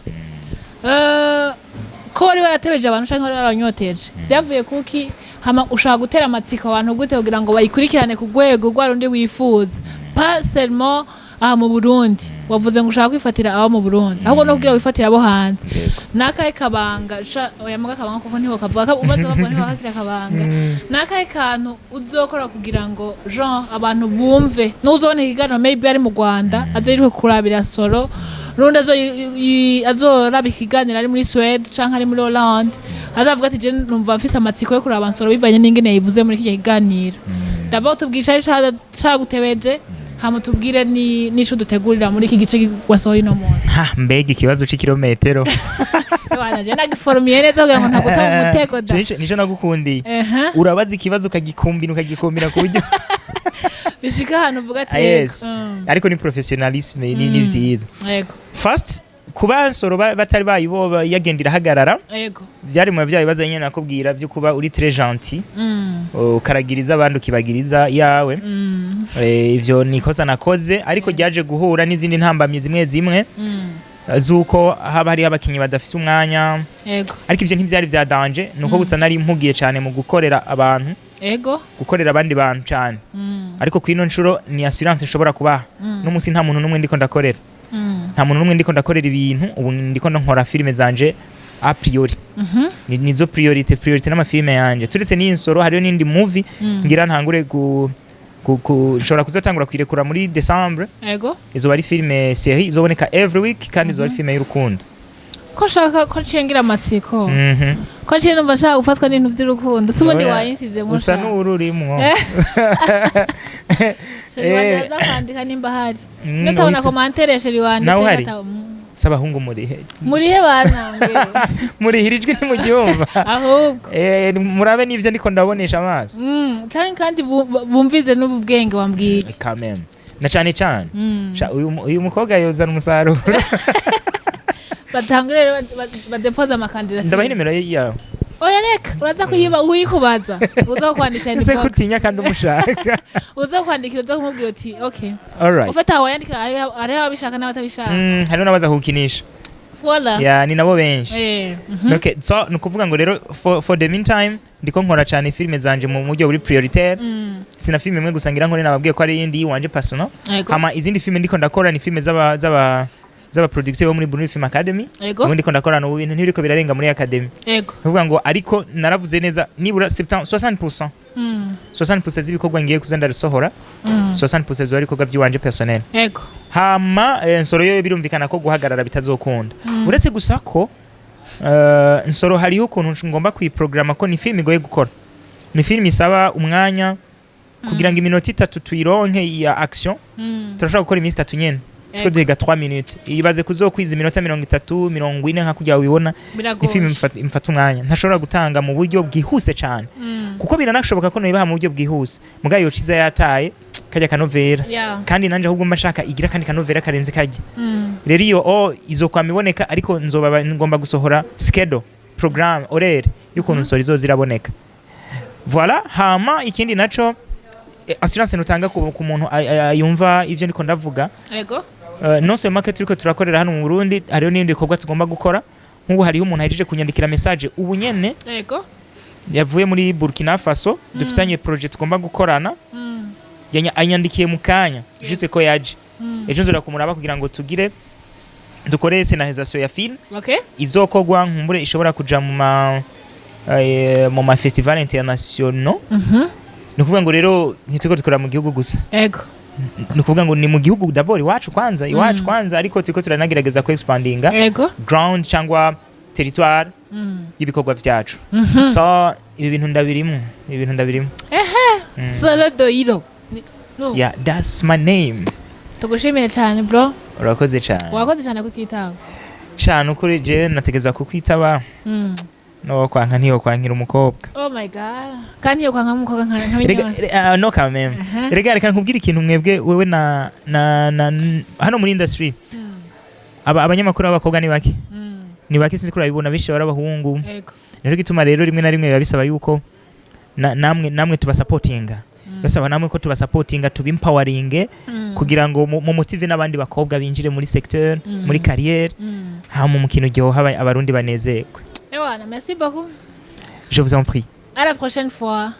Ko wari waratebeje abantu canke wari waranyoteje, vyavuye kuki? Hama ushaka gutera amatsiko abantu gute kugira ngo bayikurikirane ku rwego rwa rundi wifuza, pas seulement Aha mu Burundi wavuze ngo ushaka kwifatira abo mu Burundi, ahubwo no kugira wifatira abo hanze. Nakahe kabanga sha? Oya, muga kabanga koko ntiho kavuga, umaze bavuga ntiho kakira kabanga. Nakahe kantu uzokora kugira ngo Jean abantu bumve n'uzobona ikiganiro, maybe ari mu Rwanda, aze yirirwe kurabira Soro rundi, azoraba ikiganiro ari muri Suède canke ari muri Hollande, azavuga ati: "Je numva mfise amatsiko yo kuraba Nsoro bivanye n'ingene yivuze muri iki kiganiro"? D'abord tubwire icari cagutebeje, hama tubwire n'ico dutegurira muri iki gice wasohoye uno munsi. Ha, mbega ikibazo c'ikirometero! Bana, je nagiforomiye neza kugira ngo ntaguta mu mutego da. Nico nagukundiye. Urabaza ikibazo ukagikumbina, ukagikumbira ku buryo bishika ahantu uvuga ati Ah, yes. Yego. Ariko ni professionnalisme, ni vyiza. First, kuba Nsoro batari bayiboba yagenda irahagarara, byari mu bya bibazo nyine nakubwira byo kuba uri très gentil, ukaragiriza abandi ukibagiriza yawe. Ivyo ni ikosa nakoze, ariko ryaje guhura n'izindi ntambamyi zimwe zimwe, z'uko haba hariho abakinyi badafise umwanya. Ariko ivyo ntivyari vya danger, nuko gusa nari mpugiye cyane mu gukorera abantu, gukorera abandi bantu cyane. Ariko kwino nshuro ni assurance nshobora kubaha: n'umunsi nta muntu n'umwe ndiko ndakorera. Nta muntu n'umwe ndiko ndakorera ibintu. Ubu ndiko nkora filime zanje a priori. Nizo priorité, priorité n'amafilime yanje. Turetse n'iyi Nsoro, hariyo n'indi movie ngira ntangure ku nshobora kuzotangura kuyirekura muri Decembre. Izoba ari filime série izoboneka every week, kandi izoba ari filime y'urukundo. Ko nshaka ko nshengira amatsiko, ko nciye numva nshaka gufatwa n'ibintu by'urukundo, si ubundi Oya, wayinsize usa n'uwururimwo. Chéri wanje aza kwandika nimba ahari. Nitabona commentaire ya chéri wanje. Nawe uhari? S'abahungu murihe? Murihe banange? Murihira ijwi ntimuryumva. Ahubwo Murabe n'ivyo ndiko ndabonesha amaso. Canke kandi bumvize n'ubu bwenge wambwiye. Quand même, na cane cane. Sha, uyu mukobwa yozana umusaruro. Batangure rero badepoze amakandidatire. Ndabaha inimero ye yawe. Oya, reka, uraza kuyiba uyikubaza uza kwandikira Ese inbox. kutinya kandi umushaka? Uza kwandikira, uza kumubwira uti okay. Alright. Ufata aho wayandikira, hariho ababishaka n'abatabishaka. Hariho n'abaza kuwukinisha. Voilà. Ya, ni nabo benshi. Okay, so ni ukuvuga ngo rero for the meantime ndiko nkora cyane filime zanje mu buryo buri prioritaire. Sina filime imwe gusa ngira nkore, nababwiye ko ari iyindi yiwanje personal. Hama izindi filime ndiko ndakora ni filime z'aba producteur bo muri Burundi Film Academy. Ubundi ndiko ndakora n'ubu bintu ntibiriko birarenga muri academy. Nukuvuga ngo ariko naravuze neza nibura 70 60%, 60% z'ibikorwa ngiye kuza ndarusohora, 60% ziba ari ibikorwa by'iwanje personnel. Hama Nsoro yo birumvikana ko guhagarara bitazokunda, uretse gusa ko Nsoro hariho ukuntu ngomba kuyiprograma, ko ni film igoye gukora, ni film isaba umwanya kugira ngo iminota 3 tuyironke ya action. Turashobora gukora iminsi 3 nyene two duhiga 3 minutes. Ibaze kuzokwiza iminota 30, 40 nka kugira wibona ni Biragoye. film imfata umwanya ntashobora gutanga mu buryo bwihuse cyane, kuko biranashoboka ko noyibaha mu buryo bwihuse, mugabo iyo ciza yataye kajya kanovera. Kandi nanje ahubwo mba nshaka igira kandi kanovera karenze kajya. Rero iyo o izokwama iboneka, ariko nzoba ngomba gusohora schedule, programme horaire y'ukuntu Nsoro izoza iraboneka. Voilà. Hama ikindi naco, assurance nutanga ku muntu yumva ivyo ndiko ndavuga. Non seulement que turiko turakorera hano mu Burundi, hariho n'ibindi bikorwa tugomba gukora. Nk'ubu hariho umuntu ahejeje kunyandikira message ubu nyene, yavuye muri Burkina Faso, dufitanye projet tugomba gukorana. Anyandikiye mu kanya juste ko yaje. Ejo nzora kumuraba kugira ngo tugire dukore scénarisation ya film izokogwa, nkumbure ishobora kuja mu ma festival internationaux. Ni ukuvuga ngo rero ntituko dukora mu gihugu gusa. Ni ukuvuga ngo ni mu gihugu d'abord, iwacu kwanza, iwacu kwanza, ariko turiko turanagerageza ku expandinga ground cyangwa territoire y'ibikorwa vyacu. So ibi bintu ndabirimo, ibi bintu ndabirimo. Solo Doiro. No. Yeah, that's my name. Tugushimiye cyane, bro. Urakoze cyane. Wakoze cyane kutitaba. Shana, ukuri je nategeza kukwitaba. No kwanka ntiyo kwankira umukobwa. Oh my God, kandi iyo kwanga umukobwa nka Erega minyoni. No, quand même. Erega reka nkubwire ikintu, mwebwe, wewe na hano muri industry, aba abanyamakuru b'abakobwa ni bake. Ni bake, sinzi ko urabibona, benshi bari abahungu. Rero gituma rero rimwe na rimwe biba bisaba yuko namwe tubasapotinga, basaba namwe ko tubasapotinga, tubimpoweringe kugira ngo mu motive n'abandi bakobwa binjire muri secteur, muri carrière, hama umukino uryoha, Abarundi banezerwe. Ewana, merci beaucoup. Je vous en prie. À la prochaine fois.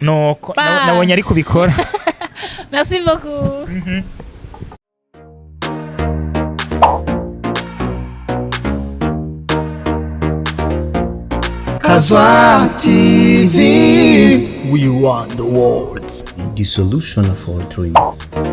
No Bye. nabonye ari kubikora. Merci beaucoup. Azwa TV. We run the world. The solution of all dreams.